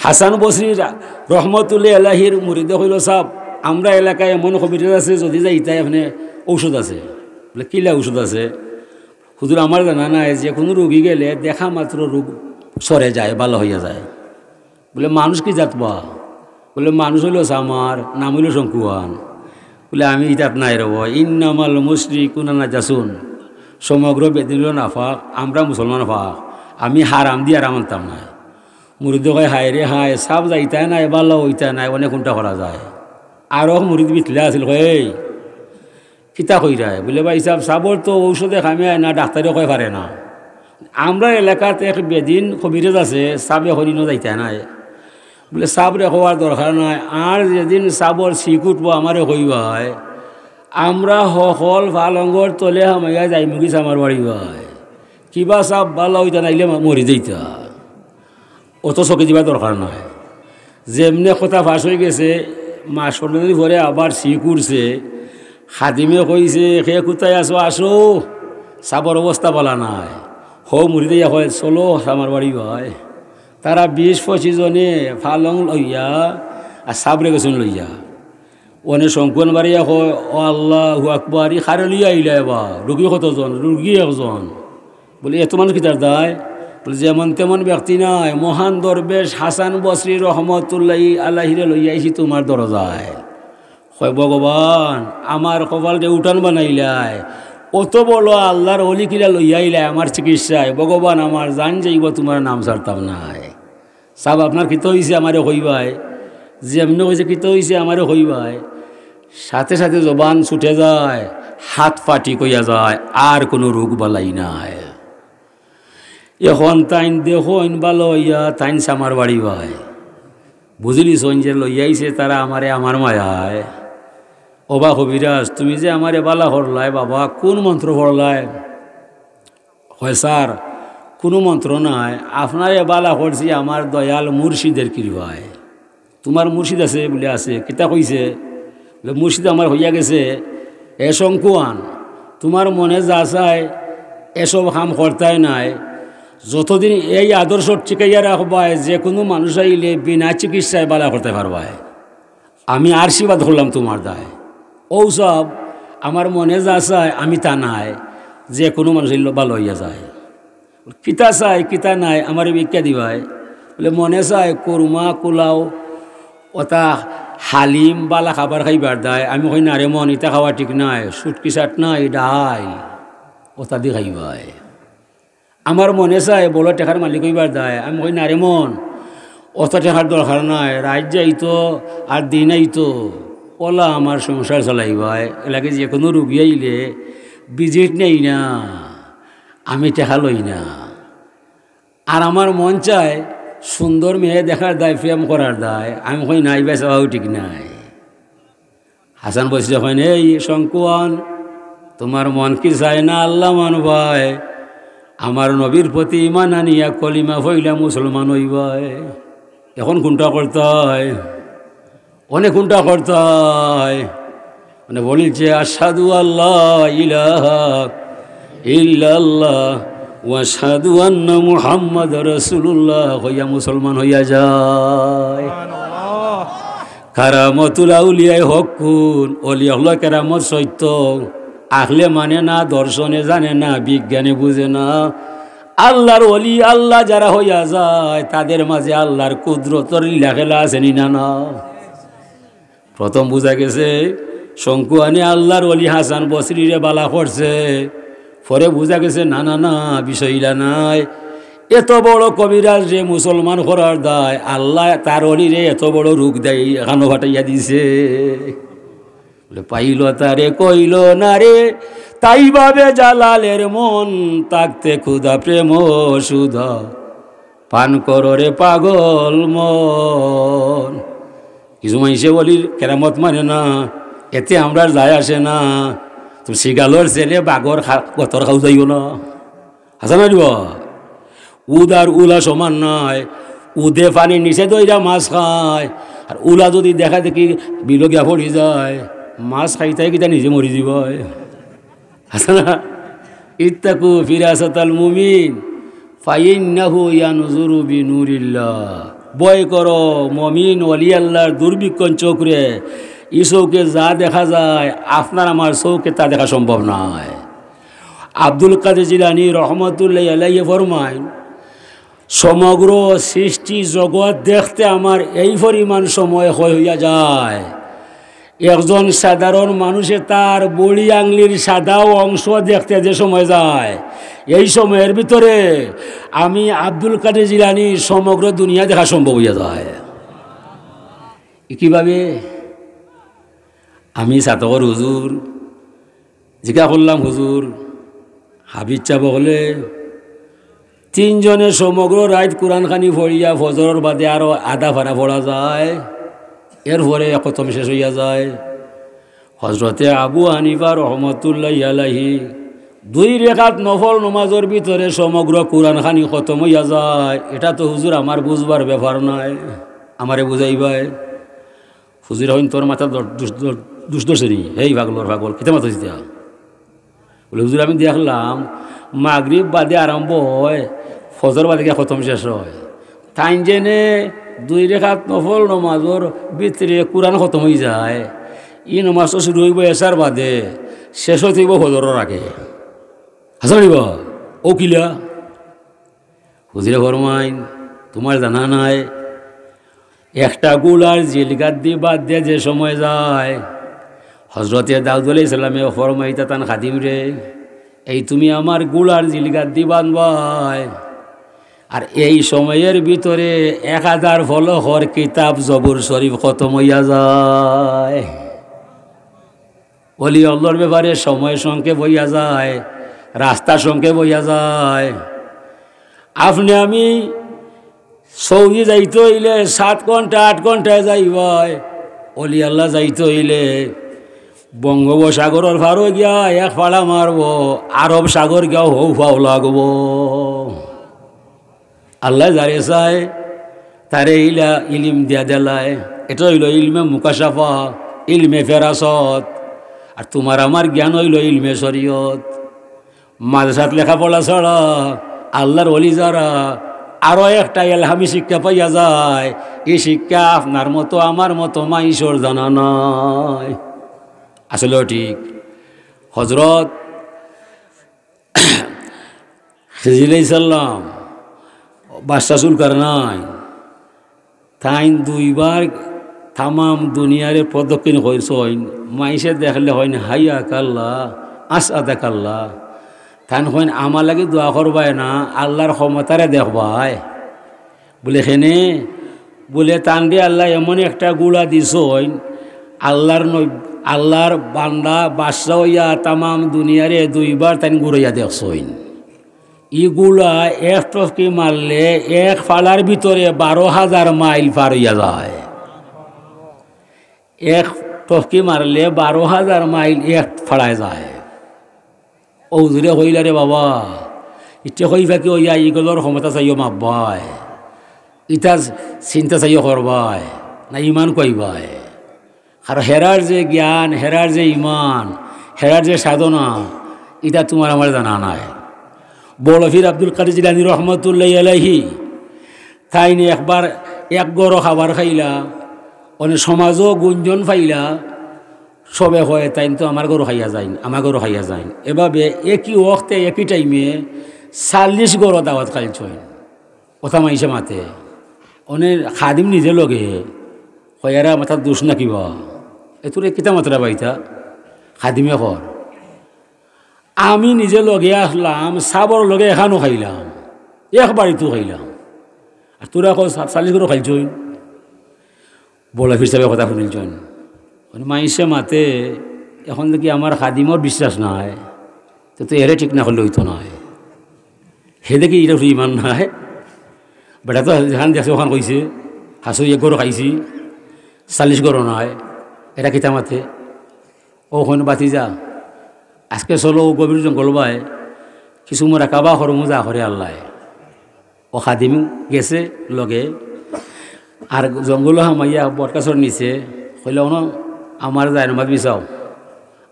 হাসান বসরি রা-, রহমতুল্লাহি আলাইহির মুরিদে কইল, "সাব, আমরা এলাকায় এমন কবিরাজ আছে, যদি যাইতায় আপনে ঔষধ আছে।" বলে, "কিলা ঔষধ আছে?" "হুজুর, আমার জানা নাই, যে কুনু রুগী গেলে দেখা মাত্র রোগ সরে যায়, ভালা অইয়া যায়।" বলে, "মানুষ কি জাত বা?" বলে, "মানুষ অইলো চামার, নাম অইলো শঙ্কুয়ান।" বলে, "আমি ই জাত নায় রে বা, ইন্নামাল মুশরিকুনা নাজাসুন।" সমগ্র বেদিন অইলো নাপাক, আমরা মুসলমান পাক, আমি হারাম দি হারাম আনতাম নায়। মুরিদে কয়, "হায় রে হায়, সাব যাইতায় নায়, ভালা অইতায় নায়, অনে কুনটা করা যায়?" আরক মুরিদ বিতলা আছিল, কয়, "এই, কিতা কইরায়?" বলে, "ভাইসাব, সাবর তো ঔষধে কামে আয় না, ডাক্তারে কয় পারে না। আমরার এলাকাত এক বেদিন কবিরাজ আছে, সাবে কয় ইনো যাইতায় নায়।" বলে, "সাবরে কওয়ার দরকার নাই, আর যেদিন সাবর শিক উঠবো আমারে কইবায়, আমরা হকল পালঙ্গর তলে হামাইয়া যাইমুগি চামার বাড়ি বায়।" কিবা সাব ভালা অইতা নাইলে মা-, মরি যাইতা। অত চকি দিবার দরকার নাই। যেমনে কথা ফাঁস অইগেছে, মাস পনরো দিন পরে আবার শিক উঠছে। খাদিমে কইছে, "কে কুথায় আছো, আসো, সাবর অবস্থা ভালা নায়।" হউ মুরিদে ইয়া কয়, "চলো, চামার বাড়ি বায়।" তারা বিশ পঁচিশ জনে পালং লইয়া আর সাবরে গেছইন লইয়া। অনে শঙ্কুয়ান বাড়িয়া কয়, "ও আল্লাহু আকবার, ই কারে লইয়া আইলা এবার? রুগী কতজন?" "রুগী একজন।" বলে, "এত মানুষ কিতার দায়?" বলে, "যেমন তেমন ব্যক্তি নায়, মহান দরবেশ হাসান বসরি রহমতুল্লাহি আলাইহিরে লইয়া আইছি তুমার দরজায়।" কয়, "ভগবান, আমার কপালরে উঠান বানাইলায়, অত বড় আল্লাহর অলি কিলা লইয়া আইলায় আমার চিকিৎসায়, ভগবান, আমার জান যাইবো, তুমার নাম ছাড়তাম নায়।" সাব, আপনার কিতা অইছে আমারে কইবায়? যেমনে কইছে কিতা অইছে আমারে কইবায়, সাথে সাথে জবান ছুটে যায়, হাত ফাটি কইয়া যায়, আর কুনু রোগ বালাই নাই। এখন তাইন দেখইন ভালা অইয়া, তাইন চামার বাড়ি বায়। বুঝিলিছইন যে লইয়া আইছে তারা আমারে আমার মায়ায়। ওবা কবিরাজ, তুমি যে আমারে ভালা করলায় বাবা, কুন মন্ত্র পড়লায়? কয়, "স্যার, কুনু মন্ত্র নায়, আপনারে ভালা করছি আমার দয়াল মুর্শিদের কৃপায়।" "তুমার মুর্শিদ আছে?" বলে, "আছে।" "কিতা কইছে?" বলে, "মুর্শিদ আমার কইয়া গেছে, এ শঙ্কুয়ান, তুমার মনে যা চায়, এসব কাম করতায় নায়। যতদিন এই আদর্শ টিকাইয়া রাখবায়, যে কুনু মানুষ আইলে বিনা চিকিৎসায় ভালা করতায় পারবায়।" আমি আশীর্বাদ করলাম তুমার দায়। "অউ সাব, আমার মনে যা চায় আমি তা নায়, যে কুনু মানুষ অইলো ভালা অইয়া যায়।" "কিতা চায়, কিতা নায়, আমারে ভিক্ষা দিবায়?" বলে, "মনে চায় কুরমা, কুলাও, অতা হালিম, ভালা খাবার খাইবার দায়।" আমি কই, "না রে মন, ইতা খাওয়া ঠিক নায়, শুটকি চাটনি, ডাইল, অতা দি খাইবায়।" "আমার মনে চায় বড় টেকার মালিক অইবার দায়।" আমি কই, "না রে মন, অত টেকার দরকার নাই, রাইত যাইতো আর দিন আইতো, অলা আমার সংসার চালাইবায়। এরলাগি যে কুনু রুগী আইলে ভিজিট নেই না, আমি টেকা লই না। আর আমার মন চায় সুন্দর মেয়ে দেখার দায়, প্রেম করার দায়।" আমি কই, "না, ইবায় চাওয়াও ঠিক নাই।" হাসান বসরি কইন, "এই শঙ্কুয়ান, তুমার মন কি চায় না আল্লা মানবায়? আমার নবীর প্রতি ঈমান আনিয়া কলিমা পড়িলা মুসলমান অইবায়। অখন কুনটা করতায়? অনে কুনটা করতায়?" মানে বলিছে, "আশহাদু আল্লা ইলাহা ইল্লাল্লাহ ওয়া আশহাদু আন্না মুহাম্মাদার রাসূলুল্লাহ" কইয়া মুসলমান অইয়া যায়। কারামতুল আউলিয়ায়ে হক্কুন, অলি অকলর কেরামত সত্য। আখলে মানে না, দর্শনে জানে না, বিজ্ঞানে বুঝে না। আল্লার অলি, আল্লা যারা অইয়া যায়, তাদের মাঝে আল্লার কুদরতর লীলা খেলা আছে নি না? না। প্রথম বুঝা গেছে, শঙ্কুয়ানে আল্লার অলি হাসান বসরিরে ভালা করছে। পরে বুঝা গেছে, না, না, না, বিষয় ইলা নায়। এত বড় কবিরাজরে মুসলমান করার দায়, আল্লায় তার অলিরে এত বড় রোগ দেয়, এখানো ফাটাইয়া দিছে। বলে, "পাইল তারে কইল না রে, তাই ভাবে জালালের মন, থাকতে ক্ষুধা প্রেম সুধা, পান করো রে পাগল মন।" কিছু মানষে অলির কেরামত মানে না, এতে আমরার যায় আসে না। তো শিয়ালর ছেলে বাঘর খা-, গতর খাউ যাইও না। হাছা না রে বা? উদ আর উলা সমান নায়। উদে পানির নিচে ধইরা মাছ খায়, আর উলা যদি দেখা দেখি বিলো গিয়া পড়ি যায়, মাছ খাইতে কিতা নিজে মরি যাইবায়। হাছা না? ইত্তাকু ফিরাসাতাল মুমিন, ফাইন্নাহু ইয়ানজুরু বিনুরিল্লাহ। ভয় করো মুমিন অলি আল্লার দুর্বীক্ষণ চোখরে। ই চউখে যা দেখা যায়, আপনার আমার চউখে তা দেখা সম্ভব নায়। আব্দুল কাদের জিলানী রহমতুল্লাহি আলাইহি ফরমাইন, সমগ্র সৃষ্টি জগৎ দেখতে আমার এই পরিমাণ সময় ক্ষয় অইয়া যায়। একজন সাধারণ মানুষে তার বুড়ি আঙুলির সাদা অংশ দেখতে যে সময় যায়, এই সময়ের ভিতরে আমি আব্দুল কাদের জিলানীর সমগ্র দুনিয়া দেখা সম্ভব অইয়া যায়। কিভাবে? আমি ছাতকর হুজুর, জিকা করলাম, "হুজুর, হাফিজ সাব অকলে তিনজনে সমগ্র রাইত কুরআন খানি পড়িয়া ফজরর বাদে আরো আধা পারা পড়া যায়, এরপরে খতম শেষ অইয়া যায়।" হজরতে আবু হানিফা রহমতুল্লাহি আলাইহি দুই রেকাত নফল নমাজর ভিতরে সমগ্র কুরআন খানি খতম অইয়া যায়। ইটা তো হুজুর আমার বুঝবার ব্যাপার নায়, আমারে বুঝাইবায়। হুজুরে কইন, "তোর মাথাত দুষ, দুষ, দুষ ধরছে নি? হেই পাগলর পাগল, কিতা মাতস ইতা?" বলে, "হুজুর, আমি দেখলাম মাগরিব বাদে আরম্ভ অয়, ফজর বাদে গিয়া খতম শেষ অয়। তাইন যেনে দুই রেকাত নফল নমাজর ভিতরে কুরআন খতম অইযায়, ই নমাজ তো শুরু অইবো এশার বাদে, শেষ অইবো ফজরর আগে।" হাছা নি বা? অউ কিলা? হুজুরে ফরমাইন, "তুমার জানা নাই, একটা ঘুড়ার জিলগাদ্দি বাদ দিয়া যে সময় যায়।" হজরতে দাউদ আলাইহিস সালামে ফরমাইতা তান খাদিমরে, "এই তুমি আমার ঘুড়ার জিলগাদ্দি বানবায়, আর এই সময়ের ভিতরে এক হাজার ফলকর কিতাব জবুর শরীফ খতম অইয়া যায়।" অলি অল্লার ব্যাপারে সময় সংক্ষেপ অইয়া যায়, রাস্তা সংক্ষেপ অইয়া যায়। আপনে আমি সৌদি যাইতে অইলে সাত ঘন্টা, আট ঘন্টায় যাইবায়। অলি আল্লা যাইতে অইলে বঙ্গোপসাগরর পারো গিয়া এক ফাড়া মারবো, আরব সাগর গিয়া হউ ফাও লাগবো। আল্লায় যারে চায়, তারে ইলা ইলিম দিয়া দেলায়। ইটা অইলো ইলমে মুকাশাফা, ইলমে ফেরাসত। আর তুমার আমার জ্ঞান অইলো ইলমে শরিয়ত। মাদ্রাসাত লেখাপড়া ছাড়া আল্লার অলি যারা, আরো একটা এলহামি শিক্ষা পাইয়া যায়। ই শিক্ষা আপনার মতো আমার মতো মাইনষর জানা নাই। আসলেও ঠিক। হজরত খিজির আলাইহিস সালাম, বাদশা জুলকারনাইন, তাইন দুইবার তামাম দুনিয়ারে প্রদক্ষিণ করছইন। মাইনষে দেখলে কইন, "হাইয়াকাল্লাহ, আসআদাকাল্লাহ।" তাইন কইন, "আমার লাগি দোয়া করবায় না, আল্লার ক্ষমতারে দেখবায়।" বুলে, "কেনে?" বুলে, "তানরে আল্লায় এমন একটা ঘোড়া দিছইন, আল্লার নব-, আল্লার বান্দা বাদশা অইয়া তামাম দুনিয়ারে দুইবার তাইন ঘুরাইয়া দেখছইন।" ই ঘোড়া এক টফকি মারলে এক ফাড়ার ভিতরে বারো হাজার মাইল পার অইয়া যায়। এক টফকি মারলে বারো হাজার মাইল এক ফাড়ায় যায়। অউ হুজুরে কইলা, "রে বাবা, ইটা কই ফাকি অইয়া ইগলর ক্ষমতা চাইও মাপবায়, ইতা চিন্তা চাইও করবায়, না ইমান কইবায়?" কারণ হেরার যে জ্ঞান, হেরার যে ইমান, হেরার যে সাধনা, ইতা তুমার আমার জানা নাই। বড় পীর আব্দুল কাদির জিলানী রহমতুল্লাহি আলাইহি, তাইন একবার এক ঘরো খাবার খাইলা, অনে সমাজো গুঞ্জন পাইলা, সবে কয়, "তাইন তো আমার ঘরো খাইয়া যাইন, আমার ঘরো খাইয়া যাইন।" এভাবে একই ওয়াক্তে, একই টাইমে চাল্লিশ ঘরো দাওয়াত খাইলছইন। কথা মাইনষে মাতে, অনে খাদিম নিজে লগে, কয়, "এরা মাথার দোষ না কিবা? এ তোরে কিতা মাতরা বাইতা?" খাদিমে কর, "আমি নিজে লগে আসলাম, সাবর লগে এখানো খাইলাম, এক বাড়িতও খাইলাম, আর তোরা কস চা-, চাল্লিশ ঘরো খাইলছইন।" বড় পীর সাবে কথা হুনিলছইন, মানে, মাইনষে মাতে, "এখন দেখি আমার খাদিমর বিশ্বাস নাই, তো, তো এরে ঠিক না করলে অইতো নায়।" হে দেখি ইটা ইমান নায়। বেটা তো যেখান দেখছে ওখান কইছে, "হাসু এক ঘরো খাইছি, চাল্লিশ ঘরো নায়, এরা কিতা মাতে?" ও কইন, "ভাতিজা, আজকে চলো অউ গভীর জঙ্গল বায়, কিছু মুরাকাবা করমু যা করে আল্লায়।" অউ খাদিম গেছে লগে, আর জঙ্গলো হামাইয়া বটগাছর নিচে কইলা, "অনো আমার জায়নমাজ বিছাও,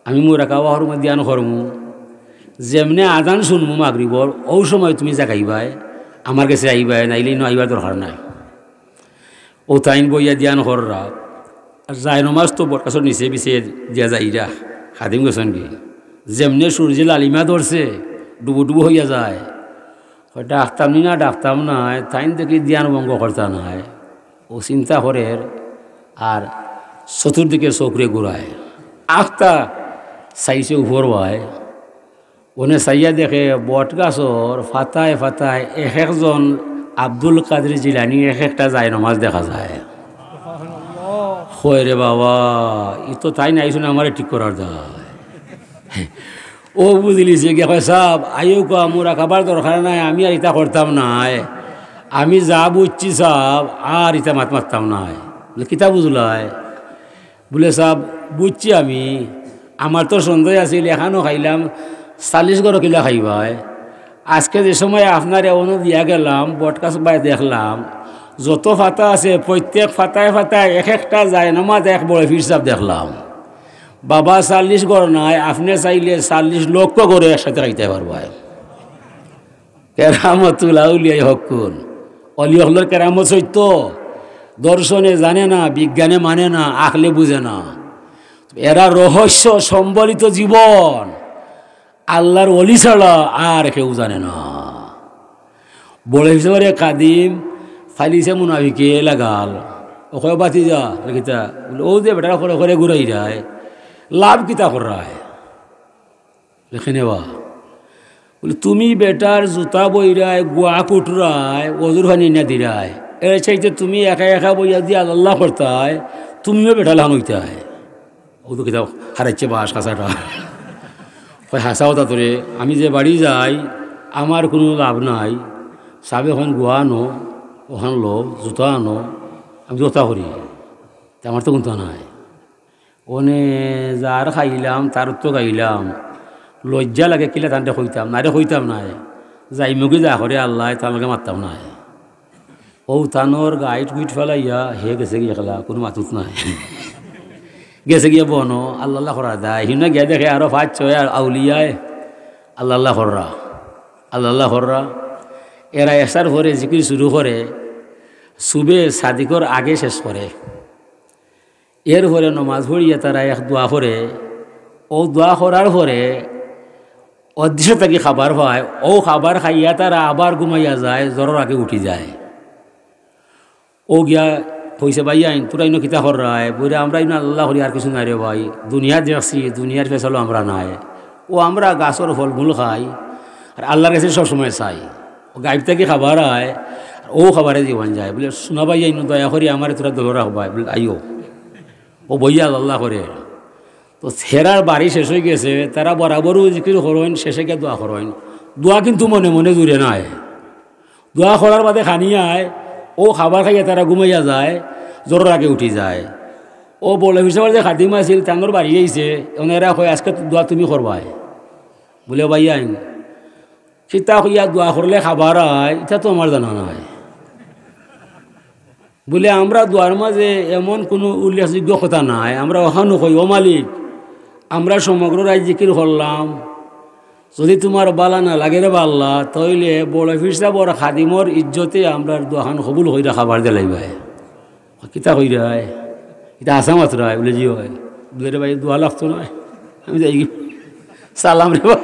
আমি মুরাকাবা করমু, ধ্যান করমু, যেমনে আজান শুনমু মাগরিবর, অউ সময় তুমি জাগাইবায়, আমার গেছে আইবায়, নাইলে ইনো আইবার দরকার নাই।" অউ তাইন বইয়া ধ্যান কররা, আর জায়নমাজ তো বটগাছর নিচে বিছাইয়া দিয়া যাইরা, খাদিম গেছইন গি, যেমনে সূর্যে লালিমা ধরছে, ডুবু ডুবু অইয়া যায়, কয়, "ডাকতাম নি না, ডাকতাম নায়, তাইন দেখি ধ্যান ভঙ্গ করতা নায়।" অউ চিন্তা করের, আর চতুর্দিকে চউখরে ঘুরায়, আখতা চাইছে উপর বায়, অনে চাইয়া দেখে বটগাছর পাতায় পাতায় এক একজন আব্দুল কাদির জিলানী এক একটা জায়নমাজ দেখা যায়। কয়, "রে বাবা, ই তো তাইন আইছইন আমারে ঠিক করার দায়।" অউ বুঝিলিছে গিয়া, কয়, "সাব, আইও কা, মুরাকাবার দরকার নাই, আমি আর ইতা করতাম নায়, আমি যা বুঝছি সাব, আর ইতা মাত মাততাম নায়।" বুলে, "কিতা বুঝলায়?" বুলে, "সাব, বুঝছি আমি, আমার তো সন্দেহ আছিল, এখানো খাইলাম, চাল্লিশ ঘরো কিলা খাইবায়। আজকে যে সময় আপনারে অনো দিয়া গেলাম, বটগাছ বায় দেখলাম, যত পাতা আছে, প্রত্যেক পাতায় পাতায় এক একটা জায়নমাজ এক বড় পীর সাব দেখলাম। বাবা, চাল্লিশ ঘর নায়, আপনে চাইলে চাল্লিশ লক্ষ ঘরো একসাথে খাইতায় পারবায়।" কেরামতুল আউলিয়ায়ে হাক্কুন। অলি অকলর কেরামত সত্য, দর্শনে জানে না, বিজ্ঞানে মানে না, আখলে বুঝে না। এরা রহস্য সম্বলিত জীবন, আল্লার অলি ছাড়া আর কেউ জানে না। বড় পীর সাবরে খাদিম ফালিছে, মুনাফিকে লাগাল। "ও কয় ভাতিজা, রে কিতা?" বুলে, "অউ যে বেটারা করে করে ঘুরাইরায়, লাভ কিতা কররায়?" লেখে নেওয়া। বুলে, "তুমি বেটার জুতা বইরায়, গুয়া কুটরায়, অজুর পানি না দিরায়। এর চাইতে তুমি একা একা বইয়া দিয়া আল্লাহ করতায়, তুমিও বেটা লাখান অইতায়।" অউ তো কিতা হারাইছে বাস কাছাটা। কয়, "হাছা কথা তো রে, আমি যে বাড়ি যাই, আমার কুনু লাভ নাই। সাবে কইন গুয়া আনো, অখান লও, জুতা আনো, আমি জুতা করি। তে আমার তো কুন্তা নাই।" অনে যার খাইলাম, তার তো খাইলাম। লজ্জা লাগে, কিলা তানরে কইতাম, নারে কইতাম নায়। যাইমুগি যা করে আল্লায়, তান লগে মাততাম নায়। অউ তানর গাইট গুইট ফালাইয়া হে গেছেগি একলা, কুনু মাতুত নাই। গেছেগি বনো, আল্লাহ আল্লাহ করা যায়। হিনো গিয়া দেখে আরো পাঁচ ছয় আর আউলিয়ায় আল্লাহ আল্লাহ কররা, আল্লাহ আল্লাহ কররা। এরা এশার পরে জিকির শুরু করে, সুবে সাদিকর আগে শেষ করে। এরপরে নমাজ পড়িয়া তারা এক দোয়া করে, অউ দোয়া করার পরে অদৃশ্য থাকি খাবার পায়, অউ খাবার খাইয়া তারা আবার ঘুমাইয়া যায়, জোহরর আগে উঠি যায়। অউ গিয়া কইছে, "ভাইয়াইন, তোরা ইনো কিতা কররায়?" বলে, "আমরা ইনো আল্লাহ করি, আর কিছু নাই রে ভাই, দুনিয়া দেখছি, দুনিয়ার ফেছালো আমরা নাই। অউ আমরা গাছর ফলমূল খাই, আর আল্লাহর গেছে সবসময় চাই। অউ গাইব থাকি খাবার আয়, আর অউ খাবারে জীবন যায়।" বলে, "শুনা ভাইয়াইন, দয়া করি আমারে তোরা দলো রাখবায়।" বলে, "আইও।" অউ বইয়া আল্লাহ করে। তো হেরার বাড়ি শেষ অইগেছে, তারা বরাবরউ জিকির করইন, শেষে গিয়া দোয়া করইন। দোয়া কিন্তু মনে মনে জুড়ে নায়। দোয়া করার বাদে খানি আয়, অউ খাবার খাইয়া তারা ঘুমাইয়া যায়, জোহরর আগে উঠি যায়। অউ বড় পীর সাবর যে খাদিম আছিল, তানর বাড়ি আইছে, অনে এরা কয়, "আজকে দোয়া তুমি করবায়।" বলে, "ভাইয়াইন, কিতা কইয়া দোয়া করলে খাবার আয়, ইটা তো আমার জানা নাই।" বলে, "আমরা দোয়ার মাঝে এমন কুনু উল্লেখযোগ্য কথা নাই, আমরা অখানউ কই, 'ও মালিক, আমরা সমগ্র রাইত জিকির করলাম, যুদি তুমার ভালা না লাগে রে বা আল্লাহ, তাইলে বড় পীর সাবর খাদিমর ইজ্জতে আমরার দোয়াখান কবুল কইরা খাবার দিলাইবায়।'" "কিতা কইরায়? ইটা হাছা মাতরায়?" বলে, "জি অয়।" বলে, "রে ভাই, দোয়া লাগতো নায়, আমি যাইগি, সালাম রে বা।"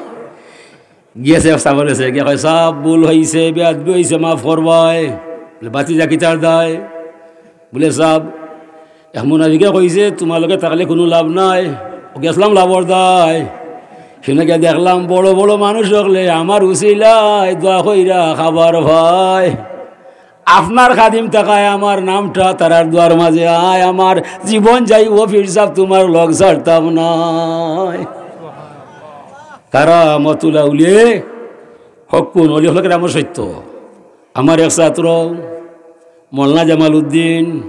গেছে সাবর গেছে, গিয়া কয়, "সাব, ভুল অইছে, বেয়াদবি অইছে, মাফ করবায়।" বলে, "ভাতিজা কিতার দায়?" বলে, "সাব, এক মুনাফিকে কইছে, তুমার লগে থাকলে কুনু লাভ নাই, গেছলাম লাভর দায়, হিনো গিয়া দেখলাম বড় বড় মানুষ অকলে আমার উছিলায় দোয়া কইরা খাবার পায়। আপনার খাদিম থাকায় আমার নামটা তারার দোয়ার মাঝে আয়, আমার জীবন যাইবো পীর সাব, তুমার লগ ছাড়তাম নায়।" কারামাতুল আউলিয়া হক্কুন, অলি অকলর কেরামত সত্য। আমার এক ছাত্র মৌলানা জামাল উদ্দিন,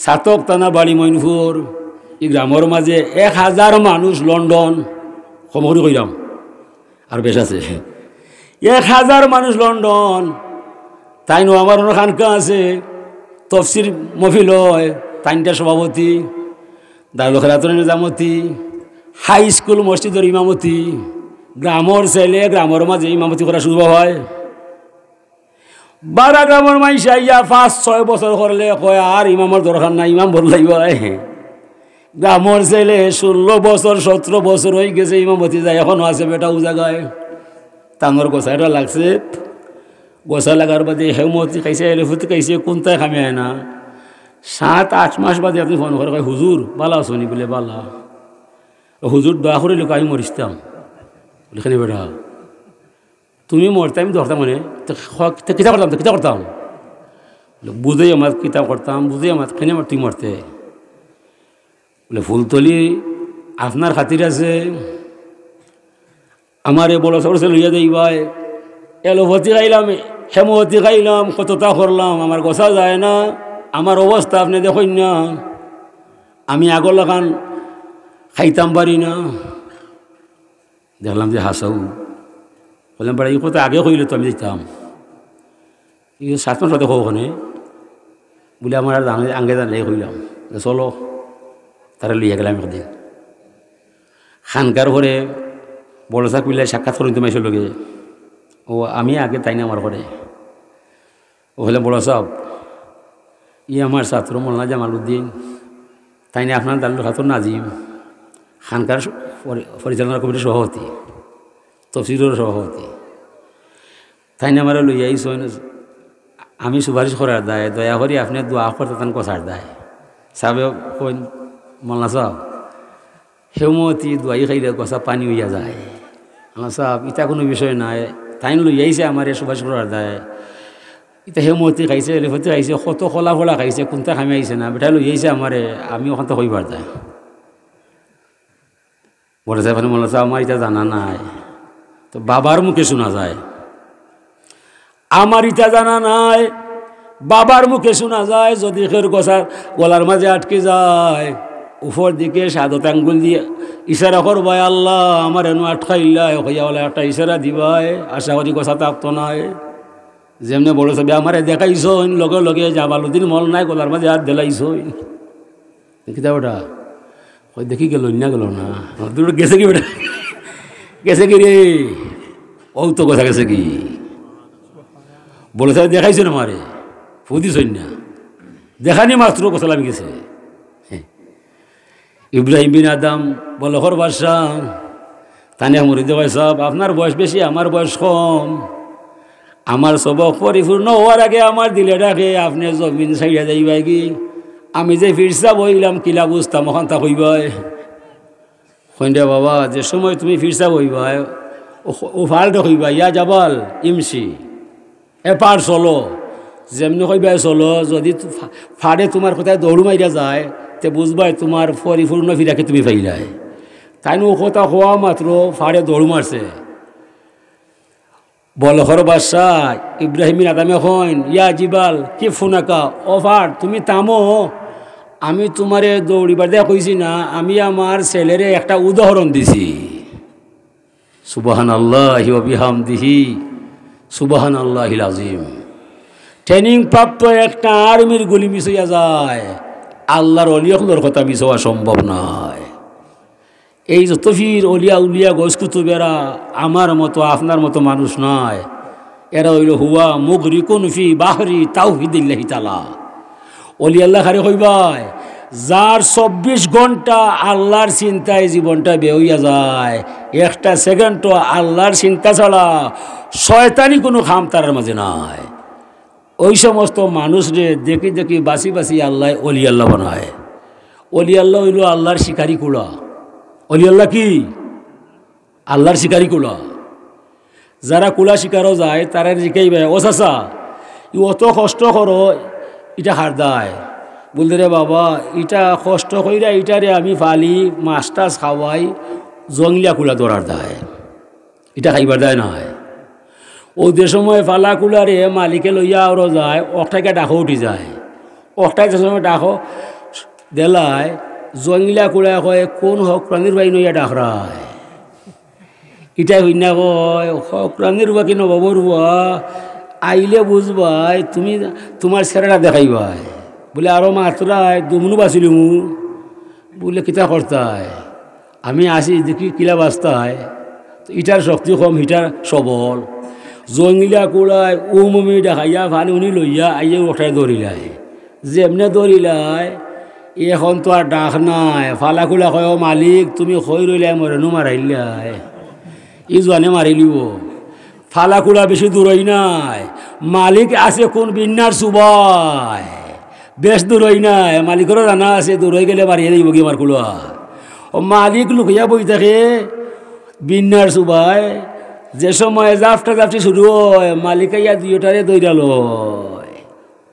ছাতক থানা, বাড়ি মইনপুর, ই গ্রামর মাঝে এক হাজার মানুষ লন্ডন, কম করি কইরাম, আর বেশ আছে, এক হাজার মানুষ লন্ডন। তাইন অউ আমার অনো খানকা আছে, তফসির মহফিল অয়, তাইন ইটার সভাপতি, দারুল খেরাতর নিজামতি, হাই স্কুল মসজিদর ইমামতি, গ্রামর ছেলে গ্রামর মাঝে ইমামতি করা শুরু অয়। বারা গ্রামর মাইনষে আইয়া পাঁচ ছয় বছর করলে কয়, "আর ইমামর দরকার নাই, ইমাম বদলাইবায়।" গ্রামর ছেলে ষোলো বছর, সতেরো বছর অইগেছে ইমামতি যায়, অখনো আছে বেটা অউ জাগায়। তানর গোছা ইটা লাগছে, গোছা লাগার বাদে হেমতি খাইছে, এলোপ্যাথি খাইছে, কুন্তায় কামে আয় না। সাত আট মাস বাদে একদিন ফোন করে কয়, "হুজুর, ভালা আছোনি?" বলে, "ভালা।" "ও হুজুর, দোয়া করিলাউক্কা, আমি মরিতাম।" বলে, "কেনে বেটা?" "তুমি মরতে আমি ধরতাম মানে, তো খ-, তো কিতা করতাম, তো কিতা করতাম?" বলে, "বুঝাইয়া মাত কিতা করতাম, বুঝাইয়া মাত কেনে মাত তুই মরতে?" বলে, "ফুলতলি আপনার খাতির আছে, আমারে বড় সাবর গেছে লইয়া যাইবায়, এলোপ্যাথি খাইলাম, হেমোপ্যাথি খাইলাম, কততা করলাম, আমার গোছা যায় না, আমার অবস্থা আপনে দেখইন না, আমি আগর লাখান খাইতাম পারি না।" দেখলাম যে হাছাউ। কইলাম, "বেটা, ই কথা আগে কইলে তো আমি যাইতাম। ই সাত মাস বাদে কও কেনে?" বলে, "আমার আর জানা, আগে জানাই কইলাম যে চলো।" তারে লইয়া গেলাম একদিন। খানকার ঘরে বড় সাব কিবলায় সাক্ষাৎ করইন তো মাইনষর লগে। অউ আমি আগে, তাইন আমার ঘরে। অউ কইলা, "বড় সাব, ই আমার ছাত্র মৌলানা জামাল উদ্দিন, তাইন আপনার দারুল খেরাতর নাজিম, খানকার স-, পরি-, পরিচালনা কমিটির সভাপতি, তফসিরর সভাপতি। তাইন আমারে লইয়া আইছইন, আমি সুপারিশ করার দায়, দয়া করি আপনে দোয়া করতা তান গোছার দায়।" সাবে কইন, "মৌলানা সাব, হেমোপ্যাথি দোয়াই খাইলে গোছা পানি অইয়া যায়।" "মৌলানা সাব, ইতা কুনু বিষয় নায়, তাইন লইয়া আইছে আমারে সুপারিশ করার দায়। ইতা হেমোপ্যাথি খাইছে, এলোপ্যাথি খাইছে, কত কলা ফলা খাইছে, কুন্তা কামে আইছে না, বেটায় লইয়া আইছে আমারে, আমি অখানতা কইবার দায়।" বড় সাবে কইন, "মৌলানা সাব, আমার ইতা জানা নাই।" তো বাবার মুখে শুনা যায়, "আমার ইতা জানা নাই।" বাবার মুখে শুনা যায়, যুদি কেউর গোছা গলার মাঝে আটকি যায়, উপর দিকে শাহাদত আঙ্গুল দিয়া ইশারা করবায়, "আল্লাহ, আমারে এনো আটকাইলায়," কইয়া অলা একটা ইশারা দিবায়, আশা করি গোছা থাকতো নায়। যেমনে বড় সাবে আমারে দেখাইছইন, লগে লগে জামাল উদ্দিন মৌলানায় গলার মাঝে আত দিলাইছইন। "কিতা বেটা?" কই, "দেখি গেল না, গেল না।" দূর গেছে কি বেটা? গেছে কি রে? অউ তো গোছা গেছে কি? বড় সাবে দেখাইছইন আমারে, ফু দিছইন না। দেখানি মাত্র গোছা লামি গেছে। ইব্রাহিম বিন আদহাম, বলখর বাদশা, তানে মুরিদে কয়, "সাব, আপনার বয়স বেশি, আমার বয়স কম। আমার সবক পরিপূর্ণ অওয়ার আগে আমার দিলে ডাকে, আপনে জমিন ছাড়িয়া যাইবায়গি। আমি যে পীর সাব অইলাম, কিলা বুঝতাম, অখানতা কইবায়।" কইন, "রে বাবা, যে সময় তুমি পীর সাব অইবায়, ও, ও পাড়রে কইবায়, 'ইয়া জাবাল, ইমশি।' এ পাড় চলো, যেমনে কইবায় চলো, যদি তু-, ফা-, পাড়ে তুমার কথায় দৌড় মারিয়া যায়, তে বুঝবায় তুমার পরিপূর্ণ ফিরাকে তুমি পাইলায়।" তাইন অউ কথা কওয়া মাত্র পাড়ে দৌড় মারছে। বলখর বাদশা ইব্রাহিম বিন আদহামে কইন, "ইয়া জিবাল, কিফ হুনাকা, ও পাড়, তুমি থামো। আমি তুমারে দৌড়িবার দিয়া কইছি না, আমি আমার ছেলেরে একটা উদাহরণ দিছি।" সুবহানাল্লাহি ওয়া বিহামদিহি, সুবহানাল্লাহিল আযীম। ট্রেনিং প্রাপ্ত একটা আর্মির গুলি মিস অইয়া যায়, আল্লার অলি অকলর কথা মিস অওয়া সম্ভব নায়। এই যত পীর, অলিয়া, উলিয়া, গউস কুতুব, এরা আমার মতো, আপনার মতো মানুষ নায়। এরা অইলো হুয়া মুগরিকুন ফি বাহরি তাওহীদিল্লাহি তাআলা। অলি আল্লা কারে কইবায়, যার চব্বিশ ঘন্টা আল্লার চিন্তায় জীবনটা ব্যয় অইয়া যায়, একটা সেকেন্ডও আল্লার চিন্তা ছাড়া শয়তানি কুনু কাম তারার মাঝে নাই। ওই সমস্ত মানুষরে দেখি দেখি বাছি বাছি আল্লায় অলি আল্লা বানায়। অলি আল্লা অইলো আল্লার শিকারি কুলা। অলি আল্লা কি? আল্লার শিকারি কুলা। যারা কুলা শিকারো যায়, তারারে জিকাইবায়, "ও চাচা, ই অত কষ্ট করো, ইটা কার দায়?" বুলতে, "রে বাবা, ইটা কষ্ট কইরা, ইটারে আমি পালি, মাছ টাছ খাওয়াই, জংলিয়া কুলা ধরার দায়, ইটা খাইবার দায় নায়।" অউ যে সময় পালা কুলারে মালিকে লইয়া আওরো যায়, অকটাইকা ডাকো উঠি যায়, অকটায় যে সময় ডাকো দেলায়, জংলিয়া কুলায় কয়, "কোন হকরানির ভাই নইয়া ডাকরায়?" ইটায় কইন্যা কয়, "হকরানির বা কি নবাবর বা, আইলে বুঝবায়, তুমি তুমার চেহারাটা দেখাইবায়।" বুলে, "আরো মাতরায়, দুমুনু বাচিলিমু।" বুলে, "কিতা করতায়? আমি আছি, দেখি কিলা বাচতায়।" তো ইটার শক্তি কম, হিটার সবল। জংলিয়া কুলায় উমুমি ডাকাইয়া পানি উনি লইয়া আইয়া অকটায় ধরিলায়। যেমনে ধরিলায়, এখন তো আর ডাক নাই। পালা কুলা কয়, "ও মালিক, তুমি কই রইলায়, মরে নু মারাইলায়।" ই জোয়ানে মারিলিবো। পালা কুলা বেশি দূরই নায়। মালিক আছে কোন বিন্যার সুবায়। বেশ দূরই নায়। মালিকরও জানা আছে, দূরই গেলে মারিয়া দিবো গি আমার কুলা। ও মালিক লুকাইয়া বই থাকে বিন্যার সুবায়। যে সময় জাফটা জাফটি শুরু অয়, মালিক আইয়া দুইওটারে ধইরা লয়।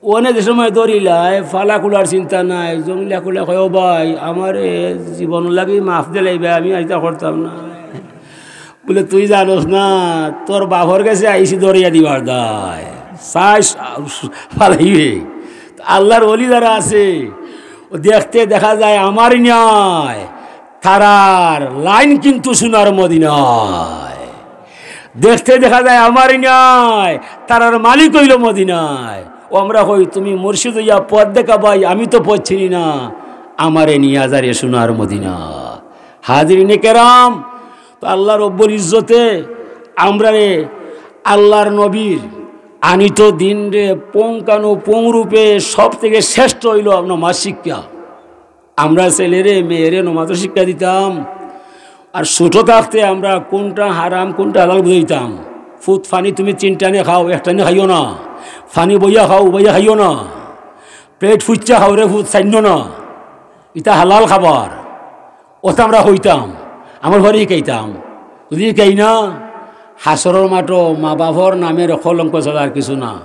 অনে যে সময় ধরিলায়, পালা কুলার চিন্তা নাই, জংলিয়া কুলায় কয়, "ও ভাই, আমারে জীবন লাগি মাফ দিলাইবায়, আমি আর ইতা করতাম না।" বুলে, "তুই জানোস না, তোর বাপর গেছে আইছি ধরিয়া দিবার দায়, চাইস পালাইবে।" তো আল্লার অলি যারা আছে, ও দেখতে দেখা যায় আমার ন্যায়, তারার লাইন কিন্তু সোনার মদিনায়। দেখতে দেখা যায় আমার ন্যায়, তারার মালিক অইলো মদিনায়। ও আমরা কই, "তুমি মুর্শিদ অইয়া পথ দেখাবায়, আমি তো পথ চিনি না, আমারে নিয়া যারে সোনার মদিনা।" হাজিরিনে কেরাম, তো আল্লা রব্বুল ইজ্জতে আমরারে আল্লার নবীর আনিত দিনরে পুঙ্খানুপুঙ্খরূপে সব থেকে শ্রেষ্ঠ অইলো নমাজ শিক্ষা। আমরা ছেলেরে, মেয়েরে নমাজর শিক্ষা দিতাম। আর ছোট থাকতে আমরা কোনটা হারাম, কোনটা হালাল বুঝাইতাম। "ফুত, পানি তুমি তিন টানে খাও, এক টানে খাইও না। পানি বইয়া খাও, উবাইয়া খাইও না। পেট ফুচ্চা খাও রে ফুত, চাইন্য না। ইটা হালাল খাবার।" অতা আমরা কইতাম, আমরারে শিখাইতাম। যদি শিখাই না, হাশরর মাঠো মা বাপর নামের কলঙ্ক ছাড়া আর কিছু না।